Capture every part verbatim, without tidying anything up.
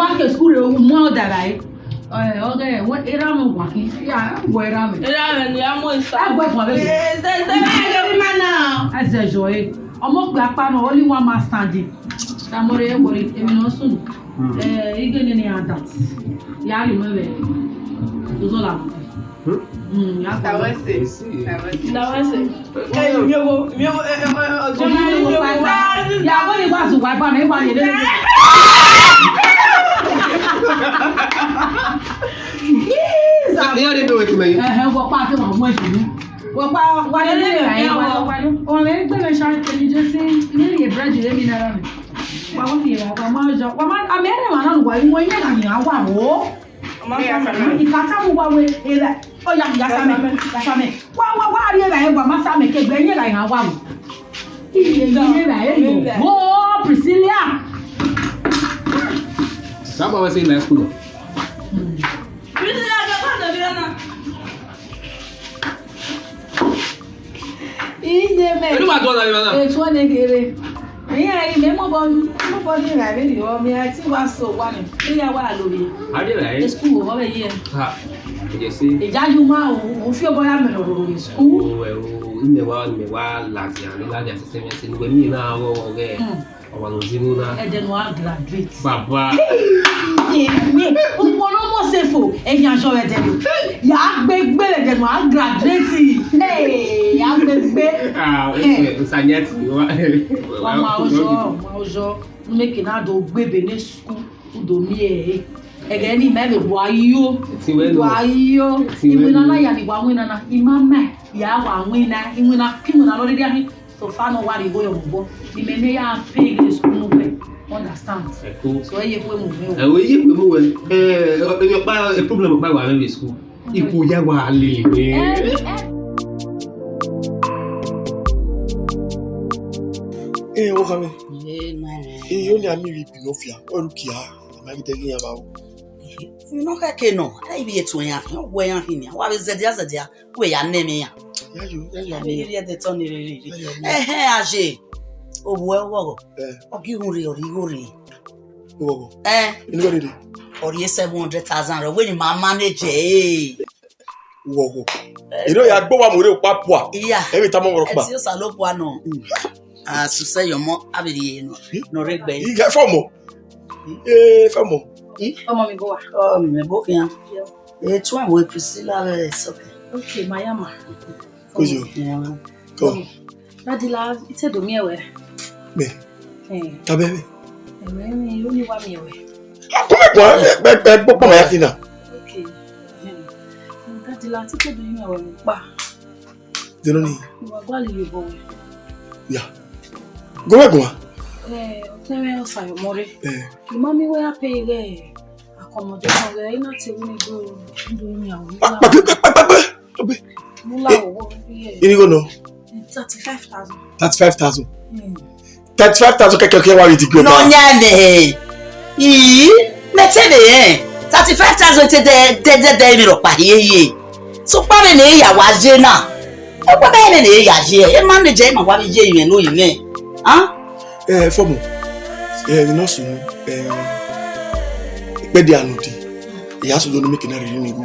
wa ke school re, u mu ọdara re. Ẹ, ọghe, wẹ, erha mwẹ wa khin, ya, wẹ erha mwẹ. Erha mwẹ ne a mu esa. A gu ẹguan vbe. Ẹ, se, se, se, se, ma na. A zẹ zọ re. Ọmọ okpia akpa nọ, only one man standing. Tamọre, ẹ wọrẹ, emwi ne ọ sunu. Hmm. Ẹ, ighe nene a da. Ya rhie mwẹ vbe. Uzola. Hmm? Hmm, ya. Tawẹse. Tawẹse. Tawẹse. Ẹ, mi owo, mi owo, ẹ, ẹ, ẹ, ọjọ́ náà ni mi owo. Ya, wẹ ni wa zu wa ba mẹ, wa ye lele. Yes, I Ni ọdẹ do wetin mẹ yi. Ẹhẹ, wọ pa ke wa mu ẹsùn mi. Wọ pa, wa lele, ẹ, wa, wa, wa. Ọmọ mi gbe mẹ ṣáà tẹ̀lé jẹ́ sí, ní ìyè búrẹ́dì lé mi nára mi. Wa wọ́n fi ìyè wa, wa máa jọ, wa máa, àmì ẹ̀rẹ̀ wà náà wà, ìwọ̀n yẹn là ní àwa wò ó. Ikata mu wa we, era, oya, ya sa mẹ, ya sa mẹ. Wa, wa, wa, ri era, e wa ma sa mẹ, ke gbe, yẹn la, ya wa mu. Iye, iye, era, e yo. Oh, Priscilla. Saba wa se na school. Priscilla, ga pa da bi na. Ine mẹ. Enu ma dọn na vbe na? Etu ọnẹ gere. Ẹ̀yin ẹ̀yin mẹ mọ bọ mọ bọ ni ra vbe ni ọ mẹ ti wa so wa ni. Ni ya wa lo vbe. A de ra e. School ho vbe ye. Ha. Ye si. Eja yu ma o, o fi obọ ya mẹ ro ro school. O ẹ o, ime wa ni mẹ wa la dia, ni la dia sẹsẹ mẹ se ni we mi na wo wo ge. Hmm. Ọmọ ne ọ zẹ igho na. Ẹdẹ ne ọ gha graduate. Baba. Ukpo ne ọ mọ sefo, ẹyan zọ vbe ẹdẹ nọ. Ya gbe gbe vbe ẹdẹ ne ọ gha graduate. Hey, ya gbe gbe. Ah, eh, eh, Sanyẹ ti wa. Wa ma ozọ, ma ozọ. Make na do gbe be ne school, u do miẹn ẹre. Ẹghẹ ni mẹ vbe wa yo. Ti wẹ nọ. Wa yo. Ti wẹ nọ. Iwinna na ya ni wa winna na, ima mẹ, ya wa winna, iwinna, iwinna no rhirhi ahi. So far, no worry, go your bobo. The men they are paying the school no well. Understand? Ẹ kú. So, ẹ ye kwe mu vẹ o. Ẹ wo ye kwe mu wẹ. Ẹ, ẹ, ẹ, ọkpa, ẹ problem ọkpa wa vẹ school. Ikwu ya wa lele. Ẹ, ẹ. Ẹ, wo kha mi. Ẹ, ma rẹ. Ẹ, yo ni ami ri Pinofia. Ọ ru kia. Ma ghi te ghi ya ba o. Ẹ, no kha ke nọ. Ẹ, ibi etu ẹn ya khin, ọ wẹ ya khin ni. Wa vbe zẹdia zẹdia. Wẹ ya nẹ mwẹ iran. Ya yo, ya yo, ya vbe rhie ẹdẹ tọ ni rere. Ya yo, ẹhẹn, aye. Ovbuẹ ọghọghọ. Eh. Ọ ghi rhunmwuda ọre igho rre. Ọghọghọ. Eh. Inigho rre. Ọ rhie seven hundred thousand rẹ, wẹ ni ma manage ẹre. Ọghọghọ. Eh. Iro ya gbe wa mu rre okpa pua. Iya. Ẹ vbe tama ọmọ rẹ ọkpa. Ẹ ti Osanobua nọ. Mm. A susẹ ye ọmọ, a vbe rhie nọ. Hmm? Nọ rre gbe. Ighe fọmọ. Hmm? Eh, fọmọ. Hmm? Ọmọ mi bọ wa. Ọ, mi mẹ bo khian. Yeah. Eh, tuẹn wo Priscilla vbe sọkẹ. Okay, ma ya ma. Kojo. Yeah. Come. Daddy la, ite do miẹn wẹ. Me. Eh. Tabẹ me. Ẹmẹ mi, u ni wa miẹn wẹ. Akọmẹ kọ, ẹ, ẹ, ẹ, gbọgbọ ma ya kina. Okay. Eh. Daddy la, ite do miẹn wẹ kpa. Deno ni. Wa gualọ iyobọ wẹ. Ya. Gọmẹ gọmẹ. Eh, ọtẹn mwẹ Osanobua rre. Eh. Imami wẹ ya pay ighẹ accommodation ghẹ, I na te wẹ do, do ni awo. Pa, pa, pa, pa, pa, pa. Mu la wo, yeah. Inigho nọ? Thirty-five thousand. Thirty-five thousand. Hmm. Thirty-five thousand kẹkẹ kẹ wa ri degree. Nọ yan nẹ. Ii, mẹ te vbe rẹn. Thirty-five thousand te dẹ, dẹ, dẹ, dẹ, emwi rhọkpa hie ye. Sokpan vbene ya wa ye na. Ẹkpọ vbene ya ye, e manage ma wa vbe ye emwi ne oyi mwẹ. Ah? Eh, fọmọ. Eh, ni nọ sunu, eh, ikpẹdẹ anọ di. Iya sunu ni make na riri ni ru.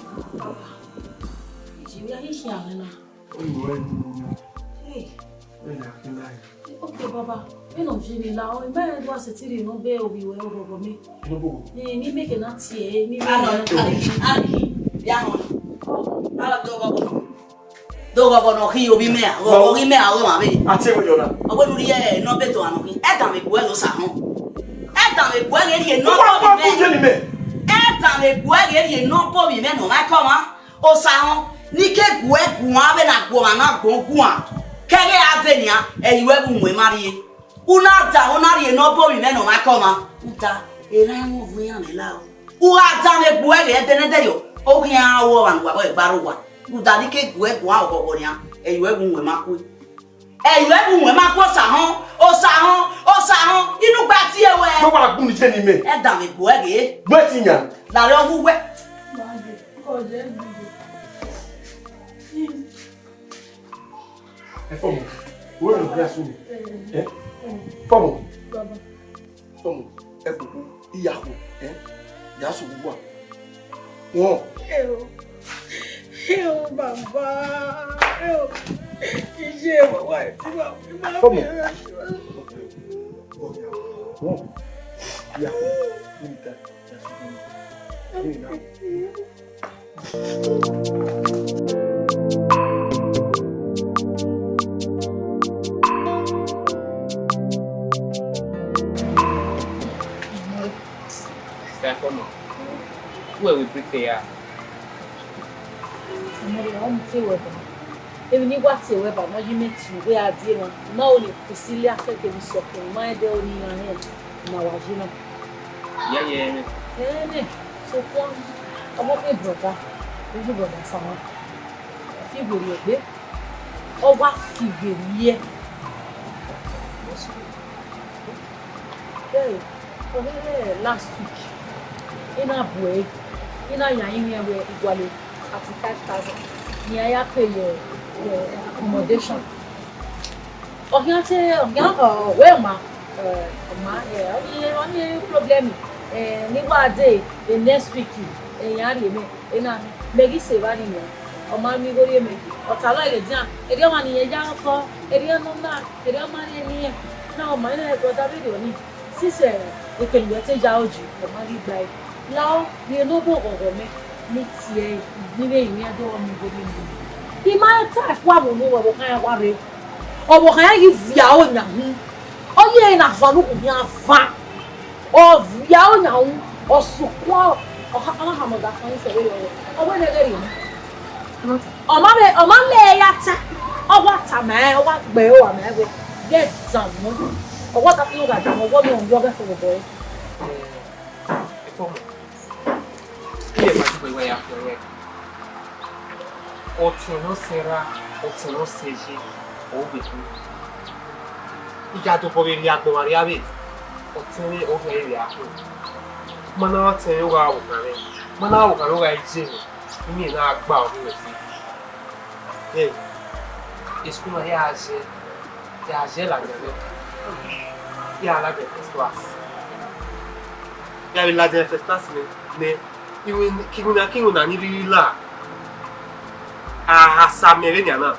Baba, iji vbe a ghi khian mwẹ na. Oyi wẹ ni. Hey. Wẹ na khian na. Okay, baba, vbene ọ ye vbe la, ọ ma rẹn do a sẹtin rhie nọ be ovbi wẹ ọghọghọ mẹ. Nobogho. Eh, ne imẹ ke na tie, ne imẹ Alo, na alo, alo, ya họn. Alo, do ọghọghọ. Do ghọghọ ne ọ khin ovbi mẹ ra, ghọghọ ghi mẹ ra, ọghe ọmwa vbe. A tie wẹ yọ na. Ọ wẹ ne u rhie nọmba eto ọmwa nọ khin. Ẹdan vbe gbuẹ ne Osa họn. Ẹdan vbe gbuẹ ghe rhie nọmba ovbi mẹ. Wa bu ye ni mẹ. Ẹdan vbe gbuẹ ghe rhie nọmba ovbi mẹ ne ọ mwa ke ọmwa. Osa họn, ne I ke guẹ guan vbene a gu ọmwa na agbọn guan. Ke ẹghẹ a dee nian, ẹ i ru ẹvbo uwẹ ma rrie. U na da, u na rhie nọmba ovbi mẹ ne ọ mwa ke ọmwa. U da, erha ẹmwẹ ọvun iran mwẹ la o. U gha danmwẹ egbe uẹ ghe ẹdẹnẹdẹyọ, ọ khian ru ọmwa ne uwa vbe gba rre owa. Rhunmwuda ne I ke guẹ guan ọghọghọ nian, ẹ i ru ẹvbo uwẹ ma kue. Ẹ i ru ẹvbo uwẹ ma kue, Osa họn, Osa họn, Osa họn, inu gba tie ruẹ. Wẹ wa gbunu iye ni mẹ. Ẹdan vbe egbe uẹ ghe. Wẹ ti yan. Lare ọghe uwẹ. Ẹ fọmọ, wẹ rẹ glass unu. Ẹ fọmọ. Fọmọ, ẹ fọmọ, iya kho, ẹ ya sọ wa. Wọn. Eo, eo, baba, eo, iye wa wa ti wa, ma Fọmọ. Fi ra sọ. Wọn. Iya kho, níbi ta, ya sọ wa. Níbi náà. Sister Fọmọ, who will prepare? Tamara, ọ mu te wẹ ba. Emwi ne I wa tie wẹ ba, ma yi mẹ tie wẹ a die na. Ma o ni Priscilla kẹkẹ ni sọkẹn, ma ẹdẹ o ni iran rẹn, ma wa ye na. Yẹyẹ. Ẹnẹ, sokpan, ọmọ ke brother, ojú brother Sama. Fi werriẹ egbe, ọ wa fi werriẹ. Hey, ọ ghi re last week, I na bu ẹre, I na yan rinmwian wẹ I gualọ thirty five thousand ne iran ya pay ye, ye accommodation. Ọ khian te, ọ khian, ọ, wẹ ọma, ọ, ọma, ẹ, ọ ni, ọ ni problem, ẹ, ne I wa dee, the next week, ẹ, iran rhie mẹ. Ena, mẹ ghi sẹ evba ni nian, ọ ma miẹn igho rhie mẹ. Ọ talọ ẹghẹ edian, erriọ ọmwa ne irẹn ya ọkọ, erriọ ne ọ na, erriọ ọmwa rhie ne irẹn. Na ọ ma rẹn brother vberriọ ni, since, eh, ekene uwẹ te ya aro yi, ọ ma ghi gba ẹre. Lahọ, rhie ne ọ bu oghọghọ mẹ, ne I tie ẹre, ne I vbe rinmwian do miẹn igho rhie mẹ. I ma rẹn ta ẹkua vbe unu, ọvbokhan iran wa rre. Ọvbokhan iran ghi viọ aro yan hu. Ọ ye ẹre na van ne ukhunmwu iran van. Ọ viọ aro yan hu, ọ sokpan, ọ kha, ọ na khama ọdafẹn ni sẹ vberriọ. Ọ wẹ ne ẹghẹ rhie mẹ. Ọ ma vbe, ọ ma lẹ ẹre ya ta, ọ wa tama ẹre, ọ wa gbe ẹre ua ma ẹvbo, ghẹ danmwẹ. Ọ wa ta fi gha danmwẹ, ọ wa miẹn ọghe ẹfe vbe obọ ẹre. Ẹ, Fọmọ, iye ma dugbe wẹ ya fẹ wẹ. Ọtẹn ne ọ sẹ ra, ọtẹn ne ọ sẹ ye, ọ wẹ khin. I ya dobọ vbe rhie agbọn vbe arriaria vbe, ọtẹn vbe ọ ghi rhie akhin. Ma na ọtẹn vbe ọ gha ru okhan mwẹ, ma na ru okhan mwẹ ọ gha ye mwẹ, I miẹn ne a gba ọghe mwẹ fi. Ẹ, school na hia zẹ, hia zẹ ladian mwẹ, hia ladian first class. Hia vbe ladian first class nẹ, nẹ, iwinna, iwinna ni rhirhi la, a, a sa miẹn vbenian na,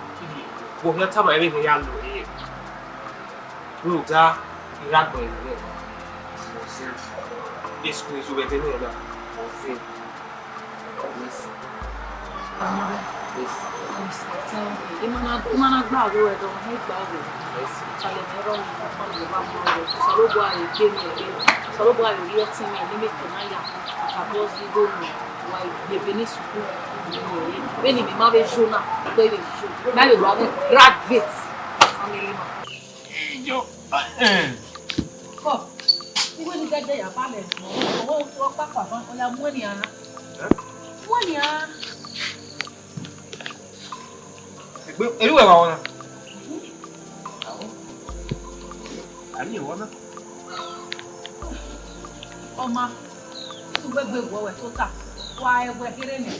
vbe ọ khian tama ẹre vbe ehẹn ya lo ẹre. Rhunmwuda I rre agbọn ẹre nẹ, ọ zẹ. School esu vbe ẹdẹ nẹ na, ọ zẹ. Yes. Yes. Yes. I ma na, I ma na gba aro ẹdọ, ma gba aro. Yes. Talẹ mẹ rọ, ọkọ mi wa mu aro. Osanobua rre egbe mẹ egbe. Osanobua rre orhiọn ẹtin mwẹ ne imẹ ke na ya. Aka bọzi igho nọ, wa gbe ebe ne sukuru. Vbene imẹ ma vbe yo na, gbe vbe yo. Ma vbe wa vbe graduate. Family man. Iyo. Eh. Kọ, iwe ni gẹdẹ ya balẹ, ọwọ otọ ọkpakpa ban, ọ ya mu ẹn nian. Eh? Mu ẹn nian. Egbe, eru ẹwa wọn na? Ani ẹwa na. Ọma, titun wẹ gbe wọ wẹ tota, wa ẹwẹ kherhe nẹ.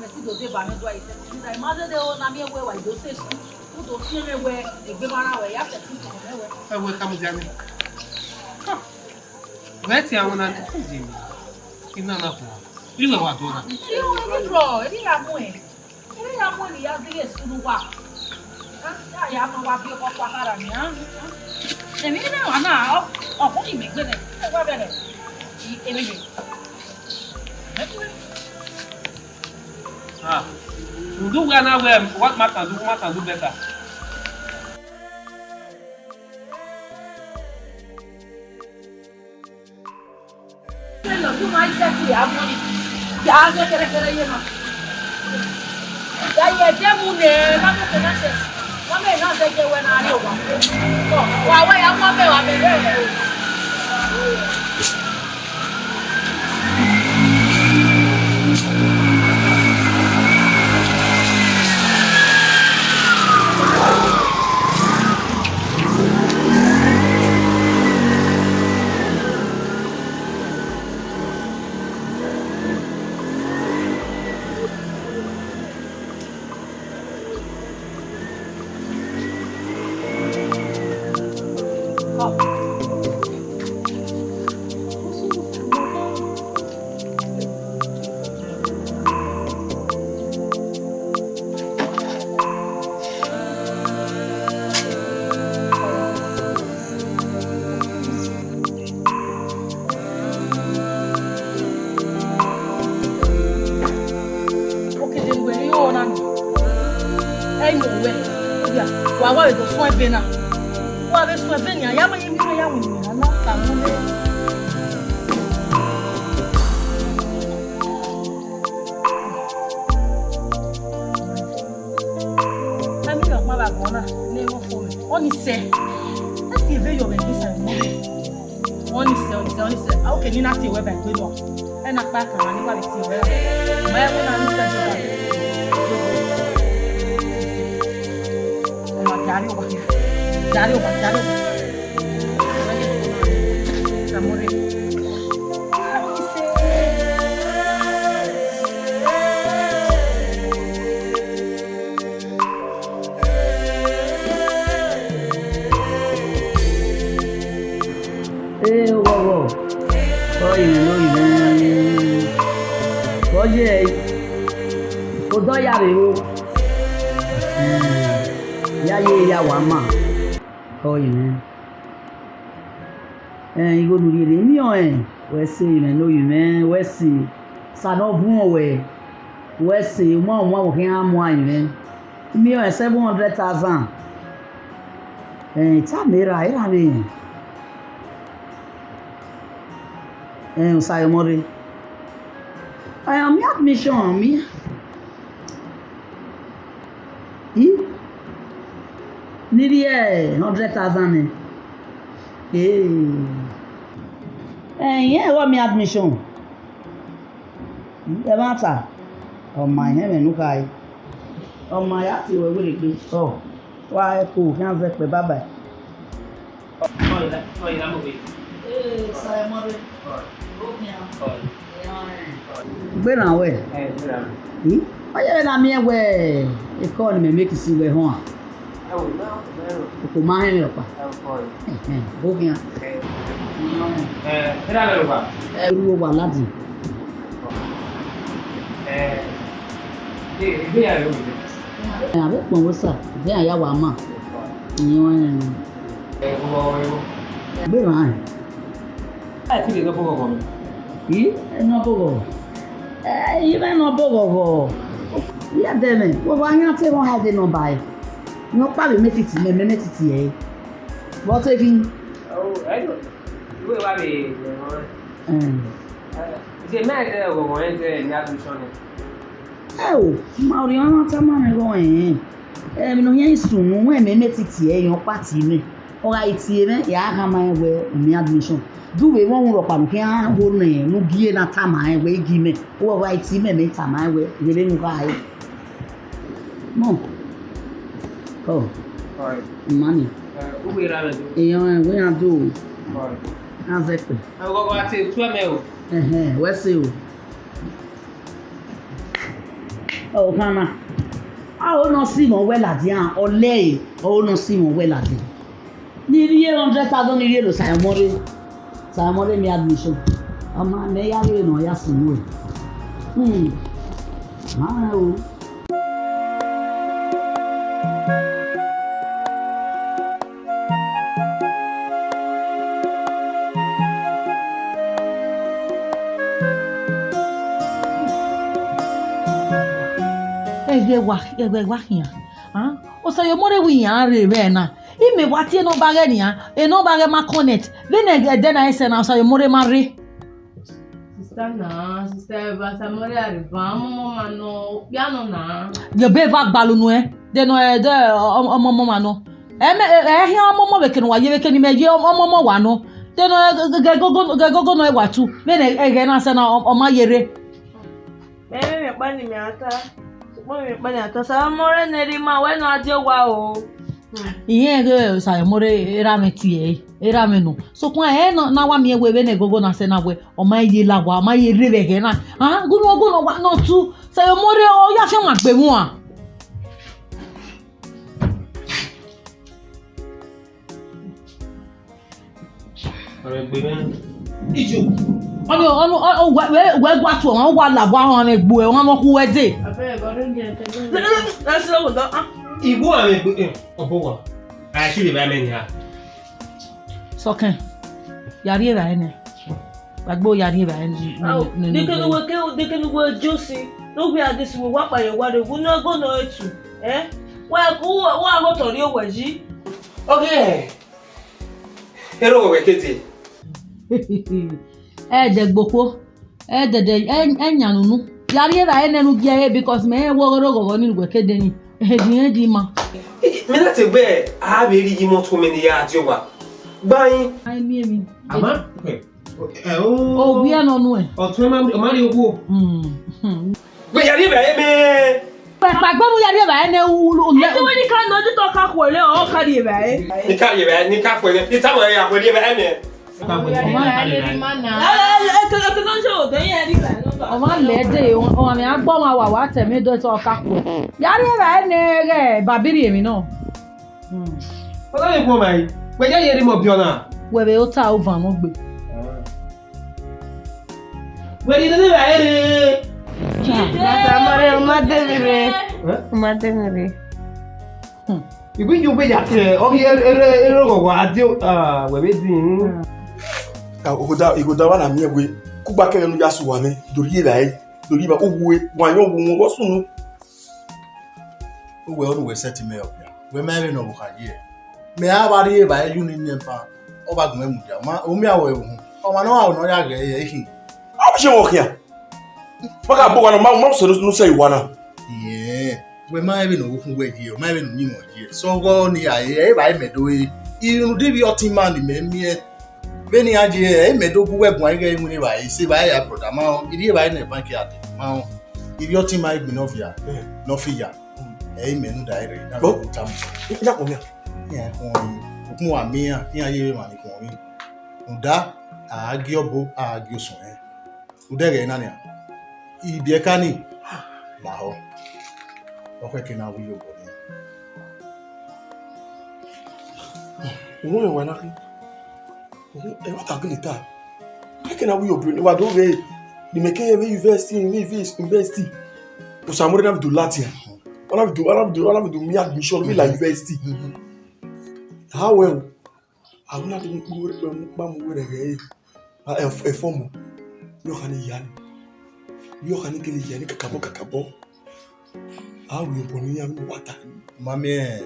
Mẹ ti do deba mẹ do a i sẹtin, I ma dede o, na miẹn wẹ wa i do sẹ school, u do fiẹn mwẹ wẹ egbe ma rran wẹ, ya sẹtin tọn mwẹ wẹ. Ẹ wẹ ka mu dia nẹ. Vbe ẹtin awọ na nẹ, ẹ je mi. Ina na khuan. Iri wẹ wa do na. Iri wẹ ni bro, iri ya mu ẹ. Iri ya mu ẹ ni ya zighi school wa. Ah, ya ya ma wa bi ọkọ kua khara ni, ah. Emwi ne wa na, ọ, ọ khuọnmwi mẹ egbe nẹ. Ẹ wa bẹghe. Emwi ye. Ah, Rhunmwuda uwẹ na wẹ, what man can do, woman can do better. Hello, do my set here, I'm money. Ya zẹ kẹrẹkẹrẹ ye na. Ya ye ẹdẹ mu nẹ, ma mo kẹ na sẹ. Ma mẹ na zẹ ye wẹ na rri owa. Ọ, wa wẹ ya ma mẹ wa mẹ rẹ. Okede ne uwẹ rhie ọna nọ, ẹ i ye owẹ, ya, wa wa vbe do suẹn ebe na, wa vbe suẹn ebe nian, ya ma ye emwi ne ya winna na, na sa mu nẹ. Ẹmwẹ ọkpa vbe agbọn na ne emwa fo mwẹ. Ọnii sẹ, ẹ si eve yọ vbe egbe sa ẹmwẹ. Ọnii sẹ, ọnii sẹ, ọnii sẹ. A, okay, ne I na tie wẹ ba egbe nọ. Ẹ na kpa ka ma ne I wa vbe tie wẹ ra. Ma ẹmwẹ na ne I fẹ do ba. Ọ ma diarẹ owa. Diarẹ owa, diarẹ owa. Samore. Ee, oghọghọ, ọ ye mwẹ ne oyi mwẹ, ọ ye odọ ya vbe ro, ya ye ya wa ma, ọ ye mwẹ. Ẹn, igho ne u rhie rre, miẹn ọnrẹn, wẹ se mwẹ ne oyi mwẹ, wẹ se, Osa ne ọ vuọn wẹ, wẹ se, u ma wan khian mu arinmwẹ. Miẹn ọnrẹn seven hundred thousand. Ẹn, tama erha, erha vbe rẹn. Ẹn, Osa ọmọ rre. Ẹn, ọ miẹn admission, ọ miẹn. I? Ne I rhie hundred thousand nẹ. Ee. Ẹn, irẹn vbe ọ miẹn admission. Ẹmwata, ọ ma irẹn ẹmwẹ ne u khare. Ọ ma ya tie ruẹ werriegbe. Ọ, wa ẹko khian zẹ kpẹ, bye bye. Ee, Osa ọmọ rre. Okhian. Gberan wẹ? I? Ọ ye vbe na miẹn wẹ ekọ ne imẹ make si wẹ họn a? Okhuo ma hẹn mwẹ ọkpa. Ẹhẹn, okhian. Ẹ, ru owa ladi. Ẹ, a vbe kpọnmwẹ Osa, de iran ya wa ma. Iyẹn ọnrẹn. Gberan. A i ti vbe nọ bọghọghọ mẹ. I? Ẹ nọ bọghọghọ. Ẹ, I mwẹ nọ bọghọghọ. Iye ẹdẹ mwẹ, wẹ wa yan te emwa ha de nọ ba ẹre. Nọkpa vbe mẹ titi mẹ, mẹ mẹ titi ẹre. Vbe ọ te khin? Oh, I know. Iwe wa vbe rẹn ọnrẹn. Mm. Eh, is a man there, we want to admission. Ẹ o, ma orhiọn na tama mwẹ ghe ọnrẹn. Emwi ne ọ yan sunu, wẹ mẹ mẹ titi ẹre, yan ọkpa tie mẹ. Ọ gha tie mwẹ, ya khama rẹn wẹ, u miẹn admission. De u vbe mwẹ ọmwa rhọkpa ne u khian ho nẹ, ne u gie na tama rẹn wẹ, I gi mẹ. Wẹ ọ gha tie mẹ, mẹ tama rẹn wẹ, ghe vbene u gha re. Mọ. Ọ. Fine. Mma ni. Eh, u vbe ra mwẹ do? Iyẹn ọnrẹn, wẹ iran do. Fine. Iran zẹ kpẹ. Ẹ, wẹ gha te tuẹ mẹ o. Ẹhẹn, wẹ se o. Ọ, khama. A, ọ nọ si mwẹ wẹ ladian, ọ lẹe, ọ nọ si mwẹ wẹ ladian. Ne I rhie hundred thousand, ne I rhie ne Osa ọmọ rre. Osa ọmọ rre miẹn admission. Ọ ma mẹ ya rre ne ọ ya sunu ẹre. Hmm. Ma rẹn o. Ẹghẹ wa, ẹghẹ wa khian. Ah, Osayomore wẹ iran rre vbe na. Imẹ wa tie ne ọ ba ghẹ nian, enọ ba ghẹ ma connect. Vbene ẹdẹ na i sẹ na, Osayomore ma rre. Sista na, sista Eva, Osayomore a rre van, ọmọ ọmọ ma nọ, okpia nọ na. Yebe eva gbalu nuẹn, de nọ, ẹ, de, ọ-, ọmọ ọmọ ma nọ. Ẹ mẹ, ẹ, ẹ hian ọmọ ọmọ vbe kene wa ye, vbe kene mẹ ye ọmọ ọmọ wa nọ. De nọ, ẹ, gẹ, gẹ gogo, gẹ gogo nọ ẹ wa tu. Vbene ẹghẹ na sẹ na, ọ, ọ ma ye rre. Mẹ vbe mwẹ ọkpa ne imẹ a ta, sokpan mwẹ ọkpa ne a ta, Osayomore ne rre ima, wẹ nọ a die owa o. Irẹn ghe Osayomore erha mwẹ tie ẹre, erha mwẹ nọ. Sokpan ẹ na, na wa miẹn wẹ vbene ẹgogo na sẹ na wẹ, ọ ma ye la owa, ọ ma ye rre vbe ẹghẹ na. Ah, gu nọ, gu nọ wa nọ tu, Osayomore, ọ ya fian ma gbe mwẹ a. Ọnrẹn gbe mwẹ. Ijo. Ọni, ọni, ọ, ọ, wẹ, wẹ, wẹ gua tuẹ, ọ wa la owa, ọ mwẹ gbe, ọ mwẹ khu ẹdẹ. Abeg, I don't get it. Let's go, ah. Igbo a mwẹ gbe, eh, ọbọ wa. A si le ba mẹ nia. Sọkẹn, ya rhie evbare nẹ. Wa gbe ya rhie evbare nẹ, nẹ, Ao, nẹ, nẹ, dekẹn nẹ. Uwẹ ke, dekẹn uwẹ Josi, ne uwẹ a desi uwẹ, wa kpa ye owa rre, uwẹ ne ẹgogo nọ etu, eh? Wa ku, wa gho otọ rrie owẹ yi. Ọghe, erọghọ wẹ ke dee. Ẹdẹ gbokhuo, ẹdẹdẹ, ẹ, ẹ yan nunu. Ya rhie evbare nẹ ne u gie ẹre, because mẹ rẹn wẹ ọghe erọghọ ni ne uwẹ ke dee ni. Ehẹn, di irẹn di ima. Mẹ na te gbe a vbe rhie iyi mọto mẹ ne I ya die owa. Gba yin. Ai miẹn emwi. Ama, eh, eh, oh. Owiẹ nọ nuẹn. Ọtun ma, ma rhie ogho. Hmm, hmm. Wẹ ya rhie evbare mẹ. Wẹ kpaegbe mu ya rhie evbare nẹ u, u, u, Ẹ te wẹ ne I ka nọ, ọ te tọ ka khuẹrẹ, ọ ka rhie evbare. Ne I ka rhie evbare, ne I ka khuẹrẹ, I tama ya khuẹrẹ evbare mẹ. Ọ ma lẹ dee, ọ ma miẹn agbọn ọmwa wa, wa tẹ mẹ do ẹsẹ ọ ka khuẹ. Ya rhie evbare nẹ ghẹ babirri emwi nọ. Hmm. Ọ na vbe khuọnmwi, wẹ ya ye rhie mẹ ọbiọ na. Wẹ vbe ota uvan nọ gbe. Wẹ rhie nene evbare rre. Brother Amore, u ma de vbe rre. Eh? U ma de vbe rre. Hmm. Ibu iye ugbe ya ke, ọ ghi ere, ere, ere oghọghọ a die, ah, wẹ vbe din. Ah, ighoda, ighoda wa na miẹn wẹ, kugba kẹghẹ ne u ya sẹ uwa nẹ, do rhie evbare, do rhie evbare, uwu e, wa yọn uwu wọn, vbe ọ sunu. Uwẹ ọre uwẹ sẹtin mẹ ọkpia, wẹ ma vbene ọ vbe kha ye. Mẹ a vba rhie evbare ye unu nẹ ba, ọ vba gu mwẹ mudia, ma, u miẹn aro ẹvbo, ọmwa ne ọ gha ru ne ọ ya ghẹ ẹre khin. Ọ vbe sẹ vbe ọ khian. Wa ka gbe owa na, ma, ma sẹ ne u sẹ uwa na. Iye, wẹ ma rẹn vbene ọ vbe khun wẹ ye, ọ ma rẹn vbene u yin mwẹ ye. Sẹ ọghọ ni a re, ẹ i vba mẹ do re. Irun divbi ọtẹn ima ni mẹ miẹn. Vbene iran ye, ẹ i mẹ do gu wẹ guan ighẹ iwinna evbare, sẹ evbare ya brother ma rẹn, I rhie evbare ne bank ya dee, ma rẹn. I rhie ọtẹn ima egbin ne ọ via, ne ọ fi ya. Ẹ i mẹ ne u da rre, na vbe u tama. I ya khuọnmwi a? Iran khuọnmwi, ukpọn wa miẹn iran, iran ye vbe emwa ni khuọnmwi. Rhunmwuda, a gie ọbo, a gie osẹn rẹn. Ude ẹghẹ na nian, ibiẹka ni lahọ, ọ khẹke ne a ru iyobọ nian. Uwẹ wa na khin, ẹmwata gele ta, a ke na ru iyobọ ne wa do ghe, ne imẹ ke vbe university, vbe university, Osamọrẹ na vbe do ladian, ọ na vbe do, ọ na vbe do, ọ na vbe do miẹn admission vbe la university. A wẹ o. Avbe na do mu ikpẹmu wẹrẹ ghẹ ẹre, ẹfọmọ, iyọkhan ni ya ni, iyọkhan ni kele ya ni kakabọ kakabọ. A ru obọ ne iran vbe wa ta. Ma miẹn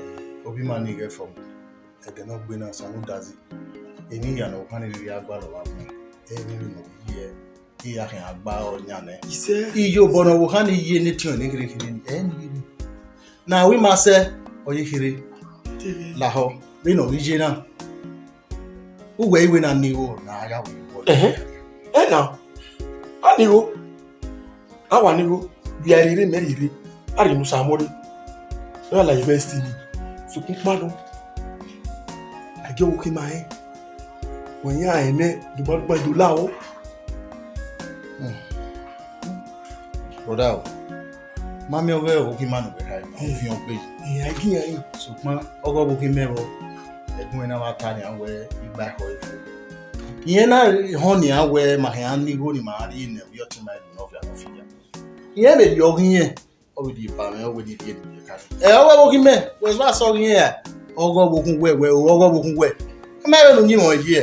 ovbi ima ni ghẹ ẹfọmọ, ẹdẹ ne ọ gbe na, Osamudazi, emwi hia ne ọvbokhan ni rhirhi a gualọ vbe agbọn, ẹ i vbe emwi ne ọ rhirhi ẹ, I ya khian gba ọyan nẹ. Isẹ. Iyobọ ne ọvbokhan ni ye ne etiọnrẹn ne kherhe kherhe ni, ẹ i ni rhirhi. Ne a ru ima sẹ, ọ ye kherhe. Lahọ, vbene ọ ghi ye na. Uwẹ i wẹ na ni igho ne a ya ru iyobọ. Ẹhẹn. Ẹ na, a ni igho. A wa ni igho. Vbe a rhie rre, mẹ rhie rre. A rhie ne Osamọrẹ. Ọ ya la university ni. Sokpan ukpọn nọ, a gie ọvbokhan ima rẹn. Wẹ iran rẹn nẹ, do gba do la o. Hmm. Brother o, ma miẹn ọghe ọvbokhan ima ne uwẹ kha, ọ fian gbe. Iran ghi iran. Sokpan ọghe ọvbokhan imẹ vbọ, ẹdun ẹre na wa ta nian wẹ igba ekhọe fo. Irẹn na họn nian wẹ ma khian ni igho ni ma rhie ne ovbi ọtẹn ima Ẹdunọvia ne ọ fi ya. Irẹn vbe rhie ọghe irẹn, ọ vbe rhie eva mwẹ, ọ vbe rhie ne ibiẹka. Ẹ, ọghe ọvbokhan imẹ, wẹ vbe asẹ ọghe irẹn ra? Ọghe ọvbokhan uwẹ, wẹ o, ọghe ọvbokhan uwẹ. Mẹ vbe ne u yin mwẹ ye.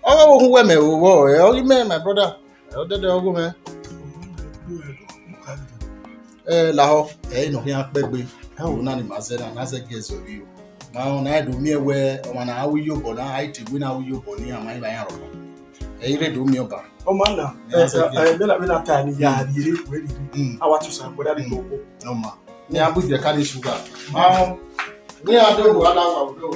Ọghe ọvbokhan uwẹ mẹ vbe vbọ, ẹ, ọghe imẹ, my brother. Ẹ, ọdẹdẹ ọghe mwẹ. Ẹ lahọ, ẹ i nọ khian kpẹgbe, ẹ ho na ni ma zẹ na, na zẹ gie zẹ ovbi o. Ma rẹn na do miẹn wẹ ọmwa ne a ru iyobọ na, a i te wẹ ne a ru iyobọ ne iran ma i vba iran rhọkpa. Ẹ i rre do miẹn ọba. Ọ ma na, Ẹ, ẹ, ẹ, ẹ, vbene, vbene a ta ni ya rhie ere, wẹ rhie ere. Mm. A wa tusa, wẹ da rhie oko. Ọ ma. Ne a bu ibiẹka ni sugar. Ma rẹn, ne a do ru ala wa do.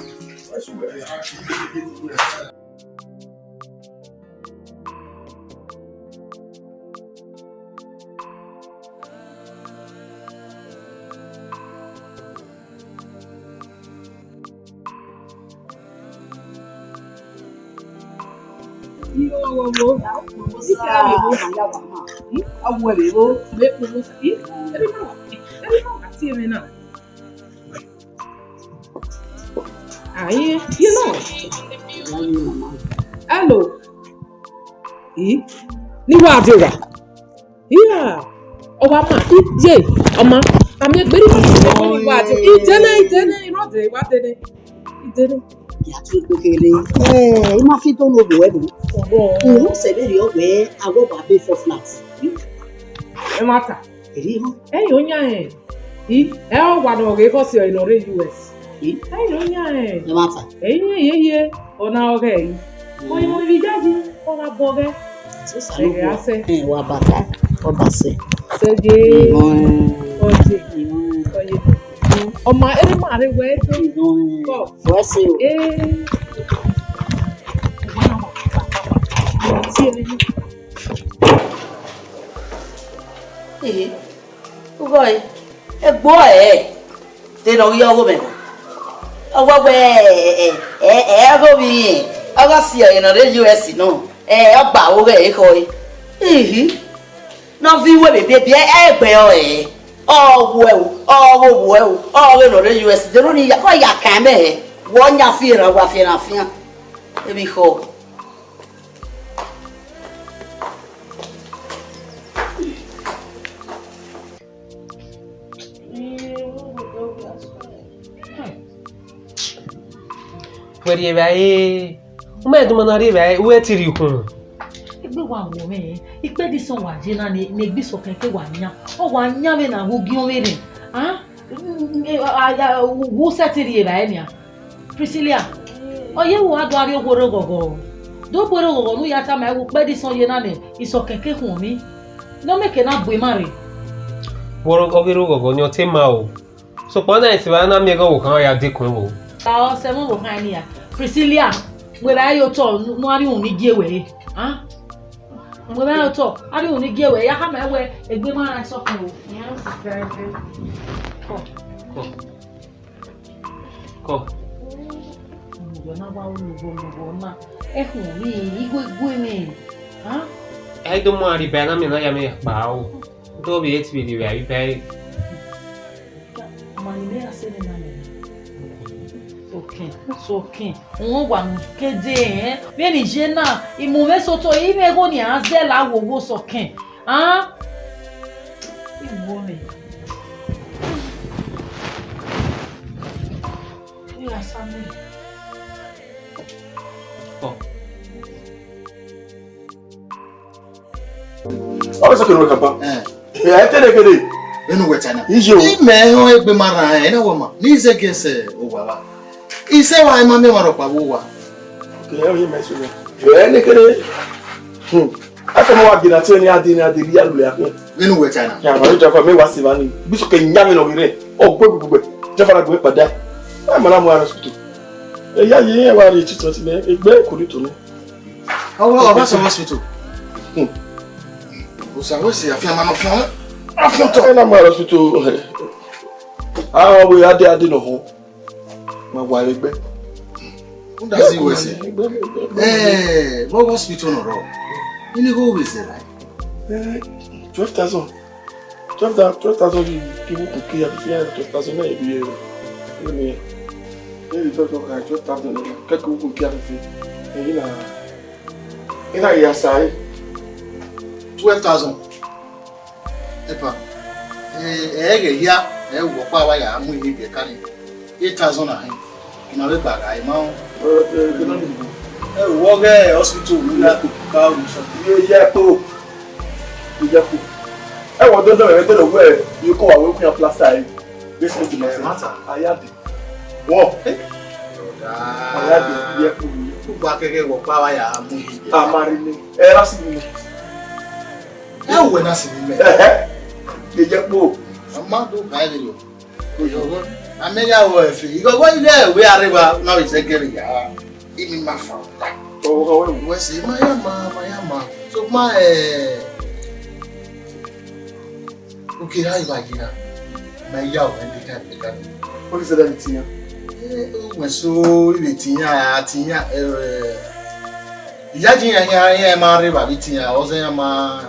Aye, you know. Hello. Ih, ni wa de ra? Iya, ọ wa ma, iye, ọ ma, a miẹn egbe ni wa de, i dene, i dene, i rhọde, wa dene, i dene. Ya tu egbe kere. Eh, I ma fi do no do ẹbu. Ọwọ. Unu sẹ vberriọ wẹ, a wẹ wa be four flat. Ẹ ma ta. Eri họn. Ẹ i oyan rẹn. I, ẹ ọ wa nọ ghe khọsi ọre nọ rre U S. I. Ẹ i oyan rẹn. Ẹ ma ta. Ẹ i ye ye, ọ na ọghẹ ri. Mm. Ọ i mu ivbi jaji, ọ gha bọ ọghẹ. Ẹghẹ a sẹ. Ẹ, wa bata, ọ ba sẹ. Sẹ je. Ìmọ̀ ẹ̀. Ọjẹ. Ìmọ̀ ẹ̀. Ọyẹ. Ọmọ ẹni máa rẹ wẹ tó. Ìmọ̀ ẹ̀. Kọ. Wẹ́ sẹ o. Ee. Ee, ugho ẹre, egbe ẹre, de ne ọ ghi ọgho mẹ. Ọ wẹ wẹ, ẹ, ẹ, ẹ, ẹ, ọghe ovbi irẹn, ọ gha si ẹre ne ọ rre U S nọ, ẹ, ọ gba aro ghe ekhọe. Ihi, ne ọ viọ iwe vbe biẹbiẹ, ẹ, egbe ẹre, ọ wẹ o, ọ ghe owẹ o, ọ ghe ne ọ rre U S, de ne ọ ni ya, ọ ya kan mẹ hẹ, wẹ ọ yan fi erhan, wa fi erhan fian, emwi khọ. Wẹ rri evbare, u ma duma na rri evbare, u ẹ ti rhie ukhunmwu. Egbe wa wọ mwẹ, ikpẹdẹ isọn wa ye na ne, ne egbe isọkẹn ke wa yan, ọ wa yan vbene a ghe ogiọnmwẹ rre, a, a, a, u sẹtin rri evbare nian. Priscilla, ọ ye vbe uwa do rrie oghorre oghọghọ. Do bu ẹre oghọghọ ne u ya tama ẹre wẹ ukpẹdẹ isọn ye na ne isọkẹn ke khuọnmwi. Ne ọ miẹn ke na bu ima rre. Vbe ọ ghi rre oghọghọ ni ọ te ma o. Sokpan na esi vbe a na miẹn ẹghẹ ọvbokhan ọ ya dekun vbo. Ọ sẹ ẹmwẹ ọvbokhan ni ya. Priscilla, wẹ ra ye otọ ne a rhie uhunmwu ni gie wẹ re. A? Wẹ ra ye otọ, a rhie uhunmwu ni gie wẹ, ya khama wẹ egbe ma rẹn sọkẹn o. Kọ. Kọ. Olugbo na wa olugbo, olugbo na. Ẹkhuọnmwi, igho igue mwẹ. A? Ẹ i do mu ariba na miẹn ne a ya mwẹ ya kpao. Do vbe eti vbe rri vbe ariba ẹre. Ma ni mẹ ra sẹ mwẹ na mẹ na. Sọkẹn, sọkẹn. Wọn wa nu kede ẹn. Vbene I ye na, I mu mwẹ sotọ, I mwẹ igho ne iran zẹ la wowo sọkẹn. A? Iwọ mẹ. Ira sa mẹ. Ọ. Ọ sọkẹn ne wẹ kapa. Eh. Ẹ, ẹ te ne kede. Vbene uwẹ ta na. Iye o. Imẹ họn egbe ma rran ẹn, na wẹ ma. Ne I zẹ gie sẹ owa vba. Isẹ wa, I ma miẹn ọmwa rhọkpa vbe owa. Kẹ ẹ, ọ ye ma eso nẹ. Ẹ ne kede. Hmm. Afọ ma wa gie na tie ne a de, ne a de, rhie a lule akhin. Vbene uwẹ ta na. Ya, ma do Jaffa, mẹ wa si vba ni. Bi sọkẹn yan mwẹ nọ ghi rre. Ọ gbe gbegbe. Jaffa na gbe kpada. Ẹ ma na mu a hospital. Ẹ ya ye, ẹ wa rhie titọ ti nẹ, egbe ko ni to nẹ. Ọ wa, ọ wa sẹ hospital. Hmm. Osa wẹ sẹ afian ma nọ fian. Afian tọ. Ẹ na mu a hospital. A wẹ ade ade nọ họn. Ma wa vbe egbe. Who does he wẹ sẹ? Egbe, egbe, egbe. Eh, what hospital nọ rọ? Ini go we sẹ like? Eh, twelve thousand. Twelve thousand, twelve thousand ki, ki wo kun ke ya fifi, twelve thousand na ye bi ye. Ni mi. Ni bi twelve thousand, twelve thousand na. Ke ki wo kun ke ya fifi. Ni na. Ni na ya sa e. Twelve thousand. Epa. Eh, eh, ẹghẹ hia, ẹ wọ ọkpa wa ya mu ihe ibiẹka ni. Eight thousand na hin. Ima vbe gba gha, ima họn. Ẹ, wọ ghe hospital, u na ba orusan. Iye ya kpo. Iye ya kpo. Ẹ wọ dọdọ rẹ dọdọ wẹ, iko wa wẹ kun ya plaster ẹ. This is the message. Mata. Aya de. Wọ. Aya de, ye ku. Ugba kẹkẹ wọ pa wa ya mu yi. A ma rhie nẹ. Ẹ ra si mi. Ẹ wẹ na si mi mẹ. Ẹhẹ. Ye ye kpo. A ma do ka ẹ yo. Oyo. A mẹ ya wọ ẹfe. Igho wọ ile wẹ areva na wẹ zẹgẹrẹ ya. Imi ma fa. Ọwọ, ọwọ. Wẹ sẹ, ma ya ma, ma ya ma. So ma, eh, okay, how you like it? Ma ya o, ẹn de ka, de ka. What is that in Tiyan? Eh, wẹ so, ibe Tiyan, Tiyan, eh, iya ji yan, yan, yan ma rre ba bi Tiyan, ọ zẹ yan ma,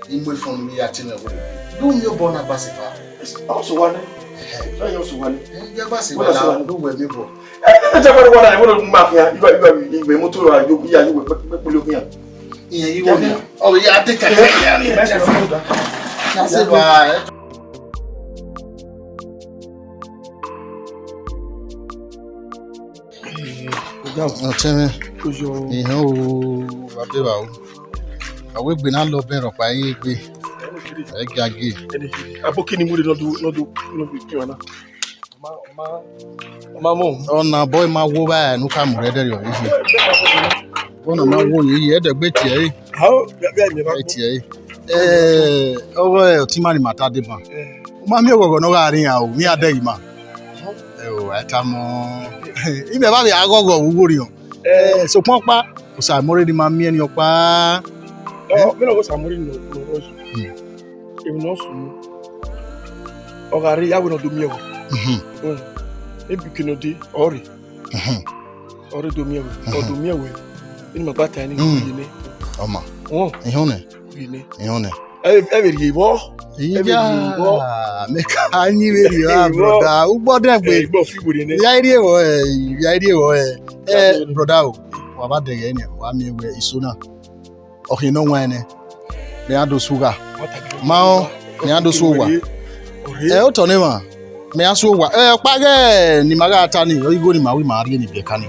imu efun ni ya ti mẹ wẹ. Du mi obọ na gba sẹ ba. Ọ sẹ wa nẹ. Ẹhẹ. Ọ sẹ wa nẹ. Ẹ, ya gba sẹ ba, du wẹ mi obọ. Ẹ, ẹ, ẹ, jẹ fẹrẹ wọna, ẹvbo ne ma khian, iwa, iwa, iwe moto ra yo, iya yo, wẹ kpẹkpẹkpẹ lo khian. Iyan yi wo ni. Ọ ya de ka. Ẹ, ẹ, ẹ, ẹ, ẹ, na se ba, ẹ. Ọtẹn mwẹ. Oyo. Ihan o, wa be ba o. Awe egbe na lọ bẹn rhọkpa ye egbe. Ẹ gia gie. Abo kini mu re nọdu, nọdu, nọdu kian na. Ma, ma, ma mu. Ọna bọ ma wo vba ne u ka mu rẹ dẹrriọ vbe. Ọna ma wo ye, ye ẹdẹ gbe tie ẹre. Ao, bia, bia, mi ba. Tie ẹre. Eh, ọghọ ọtẹn ima ni ma ta deba. Eh. U ma miẹn oghọghọ ne ọ gha rre iran o, ne iran dẹghe ima. Ẹ o, a tama. Imẹ vbe a ghọghọ vbe uwu orhiọn. Eh. Eh, sokpan ọkpa, Osa mọrre ne ima miẹn ni ọkpa. Ọ, eh? Mẹ na ghe Osa mọrre ne ọ, ne ọ rọ yi. Hmm. Emwi ne ọ sunu, ọ gha rre, ya wẹ ne ọ do miẹn wẹ. Mhm. Mm. Ebi kene ọ dee, ọ rre. Mhm. Ọ rre do miẹn wẹ, ọ do miẹn wẹ. Eni ma gba ta ẹni, mm, ye nẹ. Ọ ma. Ọ. Ihọn nẹ. Ye nẹ. Ihọn nẹ. Ẹ, ẹ vbe rhie vbọ. Ẹ vbe rhie vbọ. Iya, mẹ ka ni vbe rhie vbọ, brother. Ugbọ dẹn gbe. Ẹ, ugbọ fi were nẹ. Ya rhie vbọ, ẹ, ya rhie vbọ, ẹ. Ẹ, brother o, wa ba dẹghe nẹ, wa miẹn wẹ iso na. Ọ khian ne ọ waẹn nẹ, mẹ ra do su gha. Ma rẹn, mẹ ra do su owa. Ẹ, otọ ne emwa, mẹ ra su owa. Ẹ, ọkpa ghẹ ne ima gha ta ni, igho ne ima ru ima rhie ni biẹ ka ni.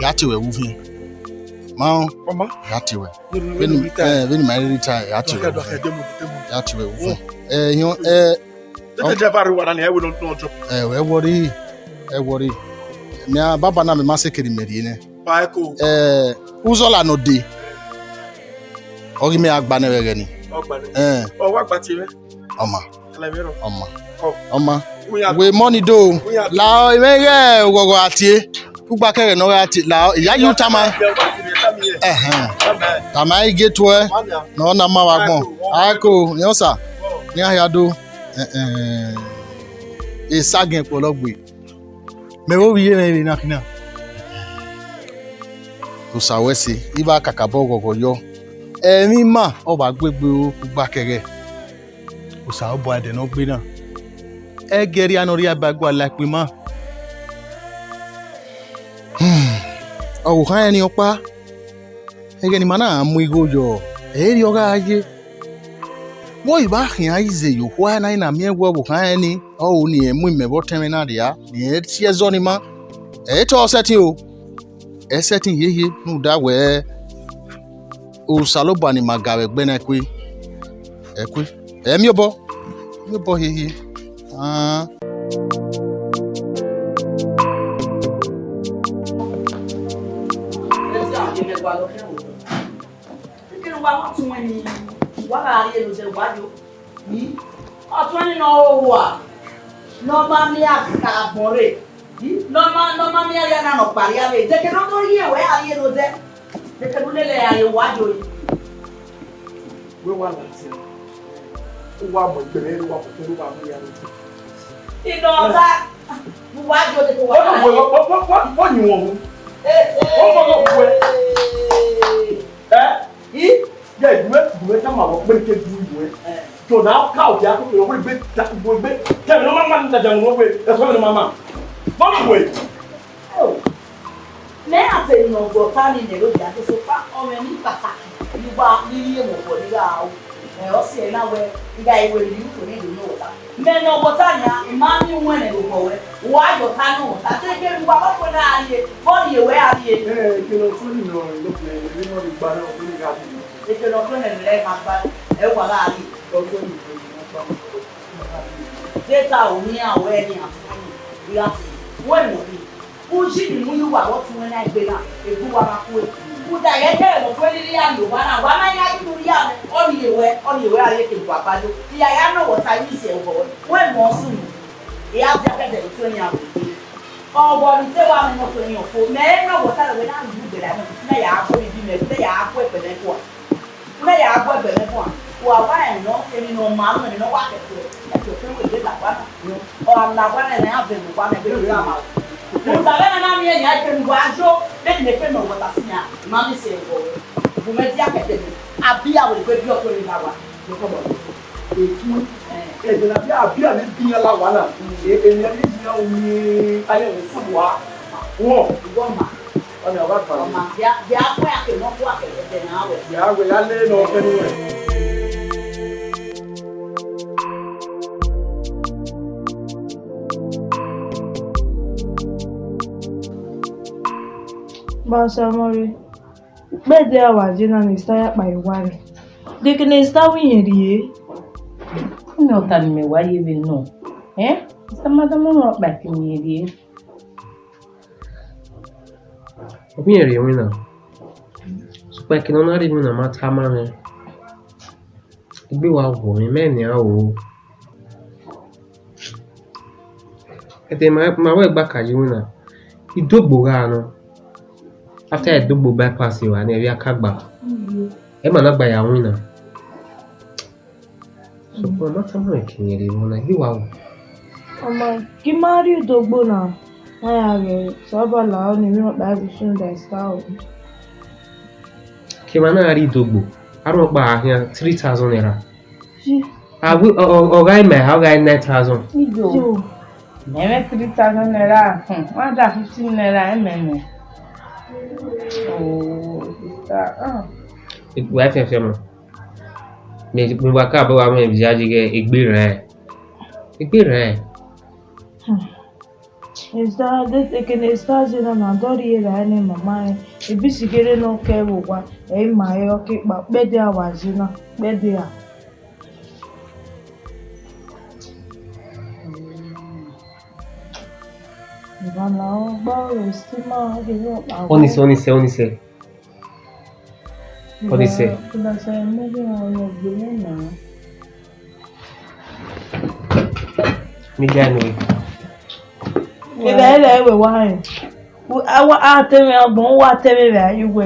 Ya te wẹ vbe uviẹn. Ma rẹn, ọma, ya te wẹ. Vbene, ẹ, vbene ima rhirhi ta, ya te wẹ vbe uviẹn. Ya te wẹ vbe uviẹn. Ẹ, iyan, ẹ, Tete driver rre uwa na ni, ẹ wẹ ne ọ drop. Ẹ, ẹ worry, ẹ worry. Mẹ a baba na mẹ ma sẹ kere mẹ rhie nẹ. Ba ẹko. Ẹ, uzọla ne ọ dee. Ọ ghi mẹ a gba nẹ vbe ẹghẹ ni. Ọ gba nẹ. Ẹ. Ọ wa gba tie mwẹ. Ọma. Ala mwẹ rọ. Ọma. Ọ. Ọma. Uya. Wẹ money do. Uya. La emẹ ighẹ oghọghọ a tie. Ugba kẹghẹ ne ọ gha tie. La, iya yi u tama. Ẹhẹn. Tama igie tuẹ. Ne ọ na ma vbe agbọn. Aiko, iyan Osa. Ne iran hia do. Ẹhẹn. Esagiẹn kpọlọ gbe. Mẹ vbe ovbi ye mwẹ vbe na khin na. Osa wẹ ẹse, I vba kakabọ ghọghọ yọ. Ẹmwẹ ima ọ vba gbe egbe ro kugba kẹghẹ. Osanobua ẹdẹ ne ọ gbe na. Ẹgẹrhia ne ọ rhia ba gualọ ikpima. Hmm, ọvbokhan rẹn ni ọkpa. Ẹghẹ ne ima na mu igho yọ, ẹ i re ọ gha ye. Vbe ọ i vba khian ize ye okhua na, I na miẹn wẹ ọvbokhan rẹn ni, ọ ru ne irẹn mu imẹ vbe ọtẹn mwẹ na rria, ne irẹn si ẹzọ ni ma. Ẹ i te ọ sẹtin o, ẹ sẹtin hiehie, rhunmwuda wẹ Osanobua ne ima ga vbe ẹgbẹ na ẹkue, ẹkue, ẹ miẹn obọ, miẹn obọ hiehie. Ah. Kẹkẹre wa ma tọn ẹn ni, wa gha rhie ne odẹ wa yo. Ọtọn ẹn ni ne ọ ho owa, ne ọ ma miẹn agbọn rre, ne ọ ma, ne ọ ma miẹn area na ne ọ kpa area vbe, de ke ne ọ do rhie wẹ a rhie ne odẹ, de ke ne u lele a rhie owa yo. Wẹ wa ladian, u wa mu egbe mwẹ, u wa mu egbe, u wa mu area ne odẹ. Inọ ọta, ne uwa yo de ke uwa. Ọ, ọ, ọ, ọ, ọ, ọ, ọ, yin wọn hu. Ee, ee. Ọ, ọ, ọ, ọ, ẹ? I? Yẹ, ìwé, ìwé tá màá wọ pé ké du ìwé. Ẹ. Jọ̀dá ká òkè akókò lọ́wọ́ ìgbé, ìgbé, kẹ́mi ló máa ń máa ń tajà wọn pé ẹ̀fọ́ mi ló máa máa. Bọ́ọ̀lù wẹ̀. Ẹ o, mẹ a te nọ ọgbọ ta ni nẹ lóde adesopa ọmọ ni pàtàkì ni wa ni ye mo bọ ni ra o. Ẹ, ọ si ẹ na wẹ, iga iwe ni u to ni do no ta. Mẹ nọ ọgbọ ta nia, I ma ni wẹn nẹ do bọ wẹ. Wa yọ ta nọ ta te ke wa ba fo na ye, bọ ye wẹ a ye. Ẹ, ke lọ fo ni nọ, lọ bẹ, ni mo ni gba na, ni ga bi. Eke ne ọ tuẹn nẹ rẹ ma gba, ẹ wa gha rrie. Ọ tuẹn nẹ. Data o ni a wẹ ni a tue ni, I gha te wẹ nọ bi. Uyi ni mu ye uwa vbe ọtẹn mwẹ na egbe na, egbe uwa gha kue. Uda ghẹ kẹrẹ ne ọ fue rhirhi ya ye owa na, wa ma ya ye unu ya mwẹ, ọ ni ye wẹ, ọ ni ye wẹ a ye ke gua gbajo. I ya ya nọ wẹ ọta ye isi ẹvbo wẹ, wẹ mọ sunu. I ya dia kẹdẹ ne ọ tue ni a wẹ egbe. Ọghọ ni te wa mwẹ ne ọ tue ni ọfo, mẹ i nọ wẹ ọta wẹ na ru ugbẹn na, mẹ ya gu ibi mẹ, mẹ ya gu ẹgbẹ mẹ kua. Mẹ ya gu ẹgbẹ mwẹ guan, wa wa rẹn nọ, emwi ne ọ ma mwẹ, emwi ne ọ wa kẹkẹ, ẹkẹ ọfẹ wẹ vbe la owa na. Ọ gha la owa na, ẹmwẹ iran vẹ vbe owa na, ẹgbẹe ne ọ tama. Rhunmwuda vbene a na miẹn yan egbe ne uwa yo, vbene ne ekpe nọ wẹ ta sin iran, I ma miẹn sẹ ẹvbo. Gu mwẹ dia kẹdẹ, a biẹ a wẹ egbe biẹ ọtẹn ne I gha wa, ne ọ kọ bọ. Etu, ẹdẹ ne a biẹ, a biẹ ne I biẹ iran la owa na, emwi ne a biẹ iran ru ni, a ya wẹ sẹ owa, wọn, I gha ma. Ọna wa kpa. Ọ ma dia, dia kue a ke nọ kue a ke ẹdẹ na wẹ. Ya wẹ ya le nọ kẹnu wẹ. Ba Osamọre, ukpẹdẹ a wa ye na ne star ya kpa ye owa rre. De ke ne star wẹ irẹn rrie? Unu ọta ne imẹ wa ye vbe nọ. Ẹn? Star ma da ma ọkpa ke irẹn rrie. Ọ vbe irẹn rrie iwinna, sokpan eke ne ọ na rrie iwinna ma tama mwẹ, egbe wa wọ mwẹ, mẹ nian o. Ẹdẹ ma, ma wẹ gba ka ye iwinna, Idogbo gha nọ, after Idogbo bypass evba ne ẹvbo Akagba, ẹ ma na gba ya winna. Sokpan ọ ma tama mwẹ ke irẹn rrie vbọ na, egbe wa wọ. Ọ ma, gi ma rrie Idogbo na, ma ya ghẹ sẹ ọba la ọni, emwi ọkpa ghi sunu da star o. Ke ma na rrie Idogbo, arhuẹ ọkpa a khian three thousand naira. Yi. A wẹ, ọ, ọ, ọ gha ma, ọ gha nine thousand. Iyo. Yo. Mẹ mwẹ three thousand naira, hmm, one hundred fifty naira, ẹ mẹ nẹ. Oh, sister, ah. Wa fian fian mọ. Mi, mi wa ka bọ wa mẹ via yi ghe egbe rẹ. Egbe rẹ. Hmm. Esta, de, eke ne Esta zẹ na, na dọ rhie ra ẹre ne mama rẹn. Ebisi ghere ne ọ kẹ vbe owa, ẹ i ma ẹre ọ ke kpa, ukpẹdẹ a wa zẹ na, ukpẹdẹ a. Ọnise, ọnise, ọnise. Ọnise. Mi ga nu. Ebe ẹre ẹre wa rẹn. Awa a te mwẹ ọgbọn, wa te mwẹ vbe aye uwẹ.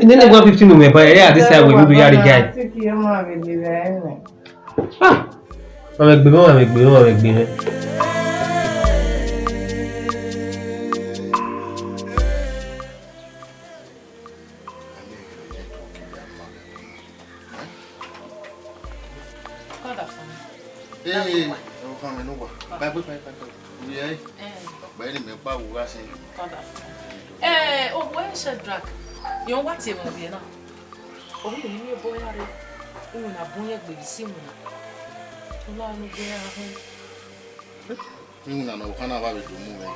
Nene one fifty nu mwẹ ba, ẹ ya this time we do ya ri guy. Ah. Wa mwẹ egbe mwẹ, wa mwẹ egbe mwẹ, wa mwẹ egbe mwẹ. Kọ́dà fún mi. Ee, ọkàn mi ló wà. Báyìí, báyìí, báyìí, báyìí. Ìyá yìí. Ẹ. Ọ̀pẹ ni mi pa wò wá sí. Kọ́dà fún mi. Ẹ, owó ẹ Shedrack, yẹn wá tiẹ̀ mọ̀ wíyẹn náà. Òun lè ní ẹbọ ya rẹ. Òun nà bọ́ yẹn gbèrú sí òun nà. Ọlọ́run ló gbé ara fún. Irun nana ọkàn náà wà bẹ dùn mú rẹ.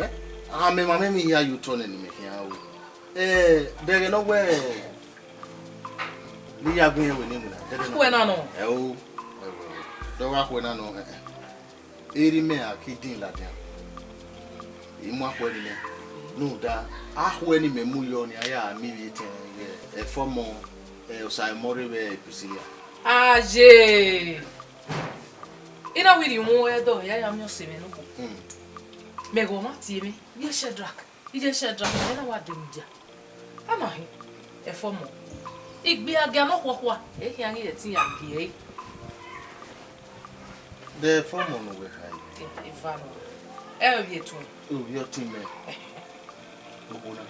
Ẹ? Àmì màmí mi ya yóò tọ́ nẹni mi kí n á wò. Ẹ, dẹgẹ nọ wẹ, ne I ya gu irẹn vbe eni wina, dẹgẹ nọ. Khuẹ na nọ. Ẹ o, ẹ o, dọ gha khuẹ na nọ, ẹ, ẹ. Erha imẹ a ke din ladian. I mu akhuẹ ni nẹ. Rhunmwuda, akhuẹ ni mẹ mu yọ ni a ya miẹn ivbi etẹn, ẹ, Ẹfọmọ, ẹ, Osaemọrre vbe Priscilla. Aye! I na wẹẹ irhiun ẹdọ ya ya miẹn ọse mwẹ nokhuo. Hmm. Mẹ ghe ọmwa tie mwẹ, iye Shedrack, iye Shedrack, mẹ na wa dee mudia. Ama hin, Ẹfọmọ. Igbe agia nọ khuakhua, ẹ khian ghi ẹtin ya gie ẹre. De Ẹfọmọ ne uwẹ kha yi? Eva nọ. Ẹ ovbi etuẹn. Ovbi ọtẹn mẹ. Ẹhẹn. Okhuo na.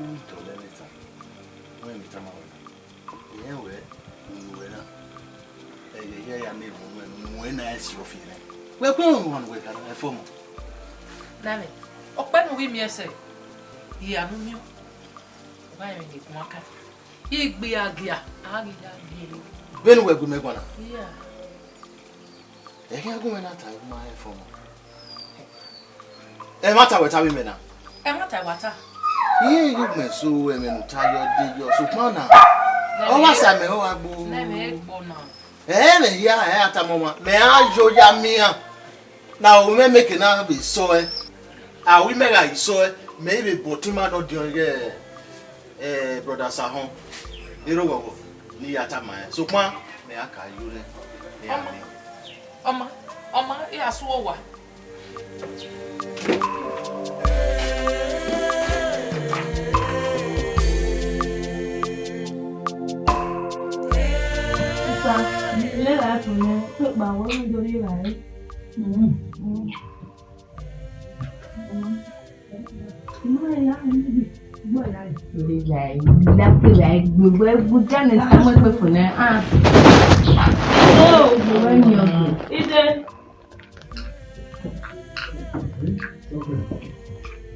U dọlẹ ne ta. Wẹ ne I tama wẹ na. Irẹn wẹ, unu wẹ na. Ẹghẹ hia ya ne erhunmwu ẹre, unu wẹ na ẹ si ọfi rẹ. Wẹ kpe ọmwa ne uwẹ kha na, Ẹfọmọ. Nana, ọkpẹ ne u ghi miẹn sẹ, hia ne u miẹn. Wa rẹn vbene guan ka. Igbe agia, a ghi ya gie. Vbene uwẹ gu mẹ guan na? Iya. Ẹ khian gu mwẹ na ta ma Ẹfọmọ. Ẹmwata wẹ ta vbe mẹ na? Ẹmwata wa ta. Iye, iye, mẹ so ẹmwẹ ne u ta yọ de yọ, sokpan na. Ọ wa sa mẹ, ọ wa gbo. Ẹ mwẹ hia, ẹ a tama ọmwa, mẹ a yo ya miẹn iran. Na ru mwẹ meke na vbe sọe, a ru imẹ gha sọe, mẹ i vbe bọ ọtẹn ima nọ diọn ighẹ, eh, brother Sahọn, erha oghọghọ ne I ya tama ẹn. Sokpan mẹ a ka yo nẹ, mẹ a miẹn. Ọma, ọma, I gha su owa. Sista, lera ẹfun nẹ, te kpa wẹ ne do rri evbare. Mm. Mm. Mm. Ide.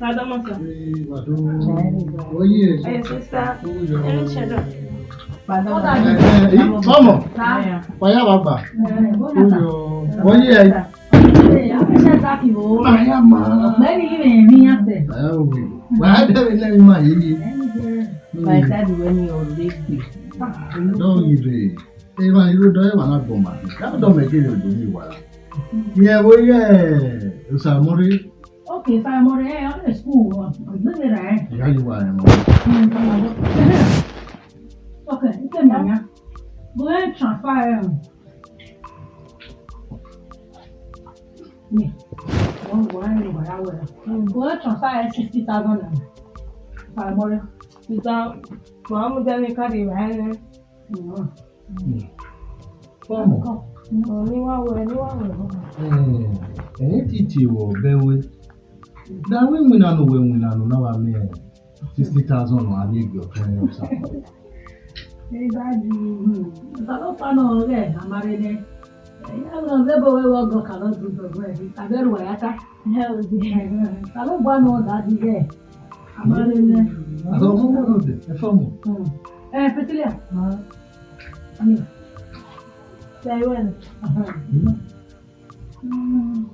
Pardon, sir. Hey, pardon. Hey, sister. Hey, cheddar. Pardon. Eh, eh, eh, come on. Sir. Fire, Baba. Eh, oh, yeah. Aya ma. Ọgbẹni yìí rẹ mi yan sẹ. Ẹ o. Wa dẹ mi lẹ mi ma yìí. My dad wẹ ni already. Don't give it. Eva iro dọ eva na gbọ ma. Ka dọ mẹ kere odo mi wa. Yẹ wo ye Osamore. Okay, Osamore, eh, on the school. Gbẹgbẹ ra ẹ. Ìyá yìí wà ẹ mọ. Okay, ike mi anya. Go and transfer ẹ. Me, one one ni wàrà wẹrẹ. Go and transfer sixty thousand naira. Osamore. Sister, ma mu dẹ ni carry wa ẹ. Mm. Come on. Ni wa wẹ, ni wa wẹ. Eh, eh, titi wọ bẹ we. Da we winna nu, we winna nu na wa miẹn. Sixty thousand nọ a ye gie ọtẹn nẹ Osa. Ẹ daddy, hmm, Osanobua nọ ghẹ, a ma rre nẹ. Ẹ, ya nọ zẹ ebo wẹ vbe ọgọ ka nọ du dọgbọn ẹre, a vbe ru a ya ta. Osanobua nọ daddy ghẹ, a ma rre nẹ. Asa ọmọ mọ nọ dẹ, ẹ fọ mọ. Hmm. Ẹ, Priscilla. Ah. Ami. Sẹ iwẹ nẹ. Aha. Hmm.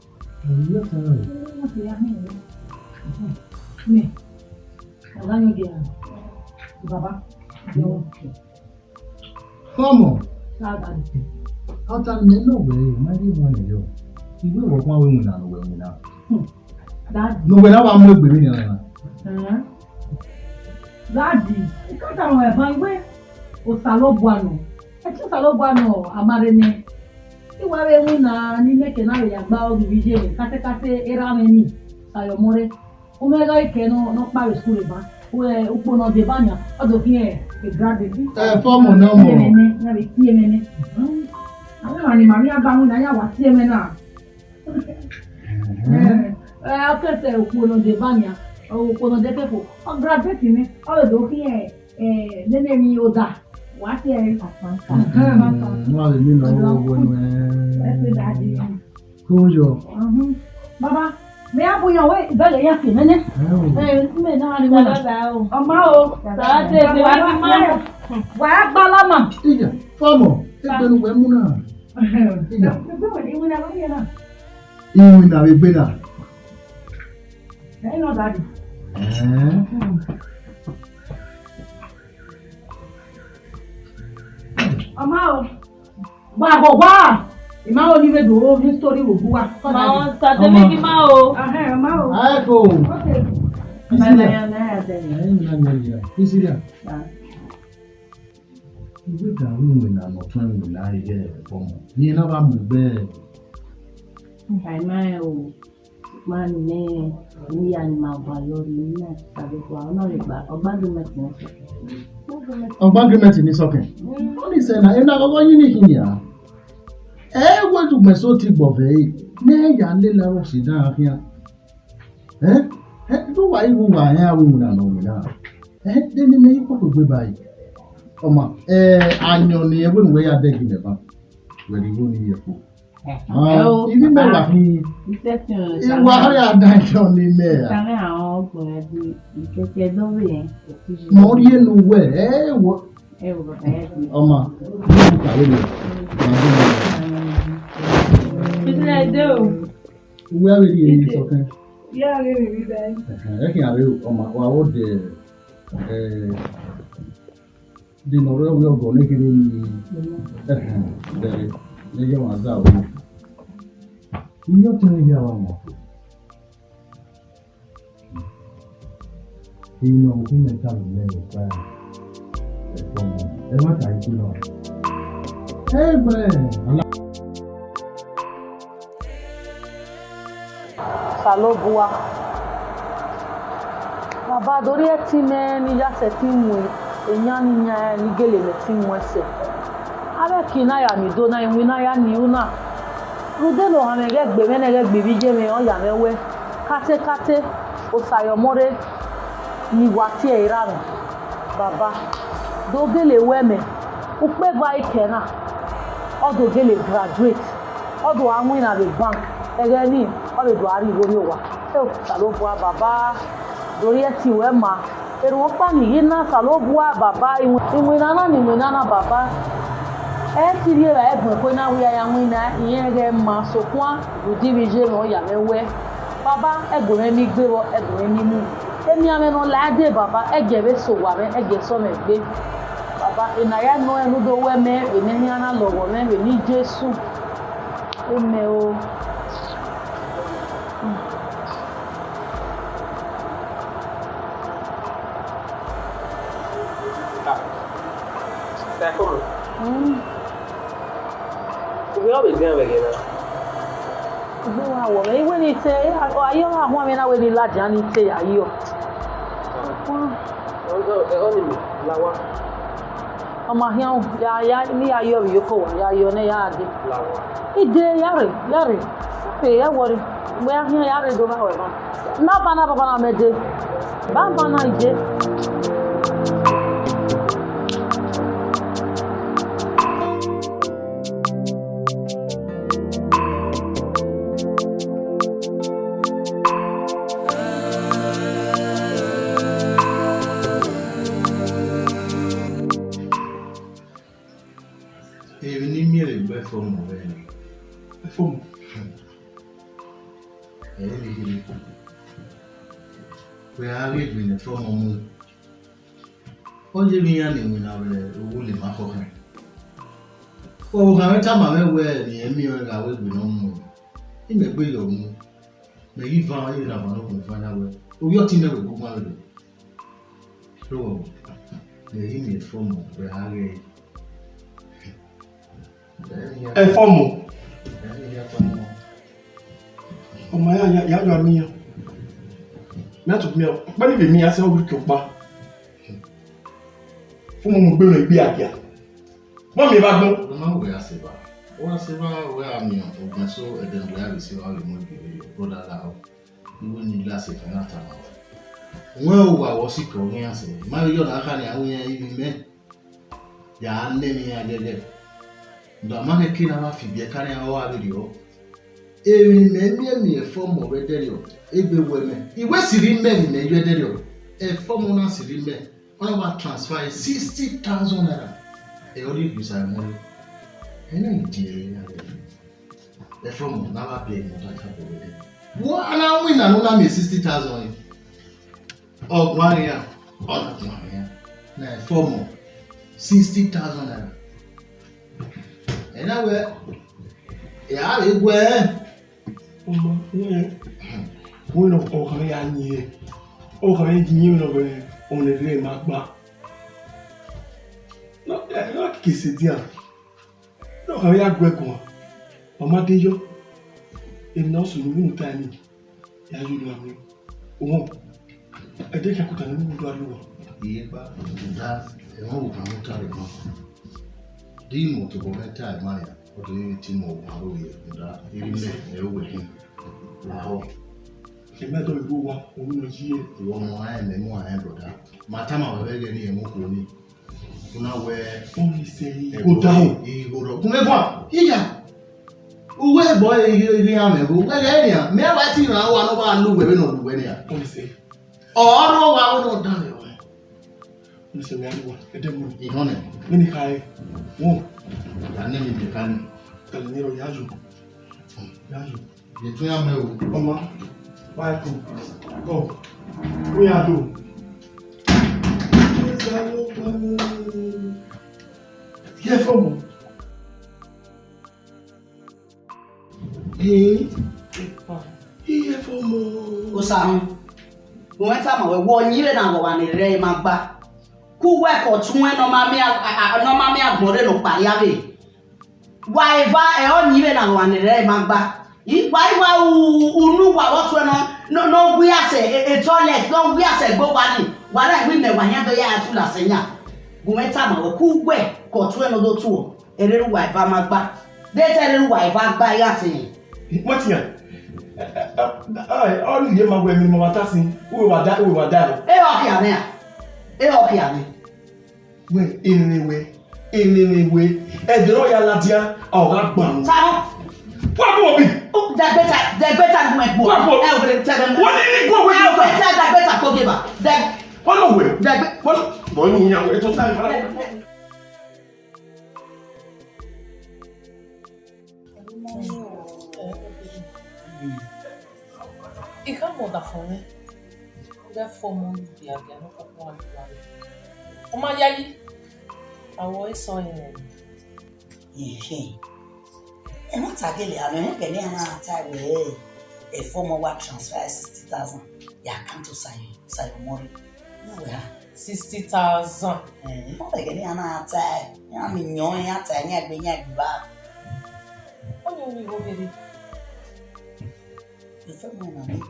Ẹ, iye ọtẹn rẹ o. Ẹ, iye ọtẹn ya hin rẹ. Hmm. Mi. Ọ̀gá yẹn di àná. Bàbá. Fọmọ. Sáàbà ni. Ọta ni mẹ nọ wẹ, ma rhie wan nẹ yọ. Iwe wọ khuan wẹ winna ne wẹ winna. Hmm. Daddy. Ne wẹ na wa mu egbe vbenian na. Hmm. Daddy, I can't tell my boy, wẹ Osanobua nọ. Ẹ te Osanobua nọ, a ma rre nẹ. I wa vbe winna ne I neke na vbe ya gba ovbi vbe iye mwẹ, katekate erha mwẹ ni, Osa ye ọmọ rre. Unu ẹghẹ I kẹ nọ, nọ kpa vbe school eba. Wẹ ukpo ne ọ deba nian, ọ do khian e graduate. Ẹ, fọmọ nọ mọ. Iye mwẹ nẹ, iran vbe tie mwẹ nẹ. Àwọn ọmọ ni ma vbe ya gba winna, iran wa tie mwẹ na. Mhm. Ẹ, ẹ, ọ ke sẹ ukpo ne ọ deba nian, ukpo ne ọ deke fo, ọ graduate ni, ọ do khian e, eh, nene emwi oda, wa tie ẹre. Apanta. Mhm. Apanta. Mm, wa vbe mi nọ. Ọdọ. Wo wo nuẹ. Ẹ sẹ daddy. Ko yo. Mhm. Baba, mẹ a bu yan wẹ, ibẹghe ya ke mẹ nẹ. Ẹ o. Eh, mẹ na ni wẹ na. Baba o. Ọma o. Baba de, de wa ma. Wa gba la ma. Iya, fọmọ, egbenu wẹ mu na. Iya. Iwinna vbe egbe na. Ẹ nọ daddy. Ẹn. Ọma o. Wa gọ wa. I ma ho ni vbe do history vbe obu wa. Ma o, Sir David, ma o. Ahẹn, ma o. Aiko. Okay. Bye bye. Ẹ, na ya ya. Be serious. Ah. Iwẹ da ru iwinna ne ọ tuẹn iwinna ighẹ ọmọ, ne irẹn na vba mu egbe. Ai ma rẹn o, ma nẹ, ne iran ni ma gualọ rre, ne iran tita vbe gualọ, ọ na vbe gba, ọ gba agreement ni sọkẹn. Ọ gba agreement ni sọkẹn. Mm. Ọ ni sẹ na, ena ghọghọ yin ni khin nia. Ẹ wẹ ju mẹ so ti gbọvẹ ẹre, ne ya lele aro si dan khian. Ẹn? Ẹn, do wa igho wa rẹn avbe iwinna ne ọ winna. Ẹn, de ne imẹ i kpokpo egbe ba yi. Ọma, eh, ayọn ne ẹvbo ne uwẹ ya dẹghe mẹ ban. Wẹ ghi igho ni ye kpo. Ẹn, ah, o, ibi mẹ wa khin. Iwa ya da ayọn ne imẹ ra. Kare àwọn ọgbọ̀n ẹbí ìkẹkẹ dọ́wọ́ yẹn. Mọ rie ne uwẹ, ẹ wọ. Ẹ wọ, baba, ẹ wọ. Ọma, ni ka wẹ ni. Ibi na ide o. Uwẹ avbe rhie sọkẹn. Ya ghe vbe vbe ba ẹn. Ẹhẹn, ẹ khian rre o, ọma, wa vbe de, eh, De ne ọ rre ọghe ọgọ ne kherhe ni, ẹhẹn, dẹrẹ, ne ye ọmwa zẹ aro. Iyọ tẹn ya wa mọ. Iyọ ne ọ gu mẹ ta vbe mẹ vbe ọkpa ẹre, ẹmwata ikun nọ. Egbe, ala. Osanobua, Baba, do rhie ẹtin mẹ ne I ya sẹtin mu eyan ne I yan ne I gele mwẹ ẹtin mu ẹsẹ. Avbe ẹki na ya miẹn do na, iwinna ya miẹn ru na. Rhunmwuda ne ohanmwẹ ghẹ gbe mwẹ nẹ, ghẹ gbe ivbi iye mwẹ, ọ ya mwẹ wẹ, katekate, Osa ye ọmọ rre ne I wa tie ẹre ra mwẹ. Baba, do gele wẹ mẹ, ukpẹ eva ikẹ na, ọ do gele graduate, ọ do gha winna vbe bank, ẹghẹ nii, ọ vbe do gha rhie igho rrie owa. Eo, Osanobua Baba, do rhie ẹtin ruẹ ma. Erhunmwu ọkpa ne I ghi na, Osanobua Baba, iwin-, iwinna na ne iwinna na, Baba. Ẹ i te rhie evbare ẹguẹn ko na wẹ I ya winna, irẹn ghẹ ma, sokpan rhunmwuda ivbi iye mwẹ, ọ ya mwẹ wẹ. Baba, ẹguẹn mwẹ miẹn igbe vbọ, ẹguẹn mwẹ miẹn imu. Emianmwẹ ne ọ la dee, Baba, ẹgiẹ vbe sẹ owa mwẹ, ẹgiẹ sẹ mwẹ gbe. Baba, ena ya nọ ẹn ne u do wẹ mẹ, vbe ne I khian na lọghọ mwẹ, vbe eni Jesu. Amen o. Ah, Saikoro. Mm. Uvbi ọ vbe dian vbe ẹghẹ na? Uvbi wa wọ mwẹ, I wẹ ne I te, ayọ gha huanmwẹ na wẹ ne I ladian ne I te ya yọ. Ọ, ọ, ọ, ọni mi, la owa. Ọ ma khian o, ya, ya, ne I ya yọ vbe iyeke owa, ya yọ nẹ ya gha dee. La owa. I dee, ya rre, ya rre. Rre, ya wọrre. Wẹ a khian ya rre do vba ruẹ mwa. Na banna, banbanna mẹ dee. Banbanna I dee. Emwi ne I miẹn vbe egbe Ẹfọmọ vbe ẹre, Ẹfọmọ, ẹ i re kherhe. Wẹ a ghe egbe ne Ẹfọmọ mu, ọ ye emwi iran ni winna vbe owa Ulema khọkhẹ. Ọvbokhan mwẹ tama mwẹ wẹẹ, ne irẹn miẹn ọnrẹn gha ru egbe ne ọ mu, imẹ gbe yọ mu. Mẹ ghi van, ọ ye na van ne ọ gbẹn van ya wẹẹ, ovbi ọtẹn mwẹ wẹ gu ugbẹn vberriọ. Rọvbọvbọ, mẹ ghi miẹn Ẹfọmọ, wẹ a ghe ẹre. Ẹfọmọ. Ọma ya, ya, ya yọ amiyan. Mẹ a tobọ miẹn, ọkpa ni vbe miẹn ya sẹ ọ ghi ke ọkpa. Fọmọ mu gbe mwẹ egbe agia. Mọ miẹn vbe agbọn. Ọ ma wẹ a sẹ evba. Ọ wa sẹ evba, wẹ a miẹn ọgbẹn so ẹdẹ ne wẹ a vbe sẹ evba vbe mu egbe vberriọ, brother Laro. Iwe ni la sẹ fẹn na tama wẹ. Wẹ owa wẹ ọ sikẹ ọ ghi iran sẹ, ma vbe yọ na kha nian, wẹ iran ivbi mẹ. Ya nẹ emwi iran gẹgẹ. Rhunmwuda ma khẹke ne a wa fi ibiẹka ne iran ọ gha vberriọ. Emwi mẹ miẹn miẹn Ẹfọmọ vbe ẹdẹrriọ, egbe wẹ mẹ. I wẹ sirri mẹ ne imẹ yọ ẹdẹrriọ. Ẹfọmọ na sirri mẹ. Ọ na wa transfer sixty thousand naira. Ẹ ọ rhie egbe sa ẹmwẹ ọnrẹn. Ẹ na i die ẹre na rẹ. Ẹfọmọ na wa biẹ emwi ọta ta bọ vbe ẹdẹ. Wẹ a na winna ne u na miẹn sixty thousand re. Ọ guan iran, ọ na guan iran. Na Ẹfọmọ, sixty thousand naira. Ẹ na wẹ, ẹ a vbe guẹ ẹn. Ọma, wẹ, wẹ ne ọ khan ya yin, ọ khan ya yin vbe ne ọ vbe, ọ ne rre ma gba. Nọ, ẹ, nọ kike sẹ dia. Nọ khan ya guẹ guan. Ọ ma de yọ. Emwi ne ọ sunu vbe unu ta ni. Ya yo ru amẹ. Uhun. Ẹdẹ khian kota ne u do aro. Iye kpa, da, ẹmwẹ ọvbokhan ne u ta rre ma. De imẹ tobọ mwẹ ta ẹmwẹ ya, ọ do vbe te imẹ ọvbokhan aro ye, da, iri mẹ, ẹ, owẹ khin. Lahọ. Ẹmwẹ do igho wa, owu nọ yi e. Iwọ mọ a ẹmwẹ mu a ẹn, brother. Ma tama wẹ vbe ẹghẹ ne ẹmwẹ okhuo ni. Una wẹ Ọnise, ẹbọ odaro. Igho rọ. Kun mẹ guan. Iya. Uwẹ ẹbọ ighe, ighe iran mwẹ gho. Wẹ ghẹ nian. Mẹ wa ti rhan owa ne ọ wa lu wẹ vbene ọ lu wẹ nian. Ọnise. Ọ rọ wa vbene ọ dan mwẹ wẹ. Ọnise, mẹ a lu wa. Ẹdẹ mu. Ihọn nẹ. Vbene I kha re. Wo. Ya nẹ mi bie ka ni. Kẹlẹ ne ọ ya yo. Ya yo. Ye tun ya mẹ o. Ọma, wa ẹkun. Go. Wẹ ya do. Ye fo mo. Hin. Iye fo mo. Osahun, u wẹ tama wẹ, wẹ ọyẹnmwẹ na ghọghọ ne erha ẹre ma gba. Ku wẹ ke ọ tuẹn ne ọ ma miẹn a-, a-, a-, ne ọ ma miẹn agbọn rre ne ọ kparia vbe. Wa eva ẹ ọyẹnmwẹ na ghọghọ ne erha ẹre ma gba. I wa, i wa u, unu wa vbe ọ tuẹn nọ, nọ, nọ wia sẹ, e, e toilet, nọ wia sẹ egbe owa ni. Wa na wẹ imẹ wa yan do ya tu la sẹ yan. Gu mwẹ tama wẹ, ku wẹ ke ọ tuẹn ne ọ do tuọ. Erhirhi uwa eva ma gba. De te erhirhi uwa eva gba, I gha te rẹn. Wẹ tian. Ọ rhie ma wẹ emwi ne ima ta sin, uwẹ wa da, uwẹ wa da rọ. Ehọ khian mwẹ a? Ehọ khian mwẹ? Wẹ, emwi wẹ, emwi wẹ, ẹdẹ ne ọ ya ladian, a ọ gha gban unu. Sa họ? Wa bu obi. Dẹgbẹta, dẹgbẹta gun ẹgbo. Wa bu. Ẹ o bere tẹbẹ mẹ. Wa ni ni gun obi. Ẹ o bere tẹbẹ, dẹgbẹta ko geba. Dẹg- Wa nọ wẹ. Dẹgbe- Wa nọ. Bọ ni yan wẹ, to ta. I khama ọdafẹn mwẹ, ghẹ fo ọmọ ni giagia ne ọ koko a gua. Ọ ma yayi, a wẹ eso ẹre. Ẹhẹn. Ẹmwata gele a nọ, ẹghẹ ne iran na ta wẹẹ, ẹfọ ọmọ wa transfer sixty thousand ya account Osayo, Osayo ọmọ rre. Na wẹ ha? Sixty thousand. Eh, ọ vbe ẹghẹ ne iran na ta, iran miẹn ọẹn, iran ta iran egbe, iran egbe ba. Ọni ọni igho vberre. Ẹfọ ọmọ na ni.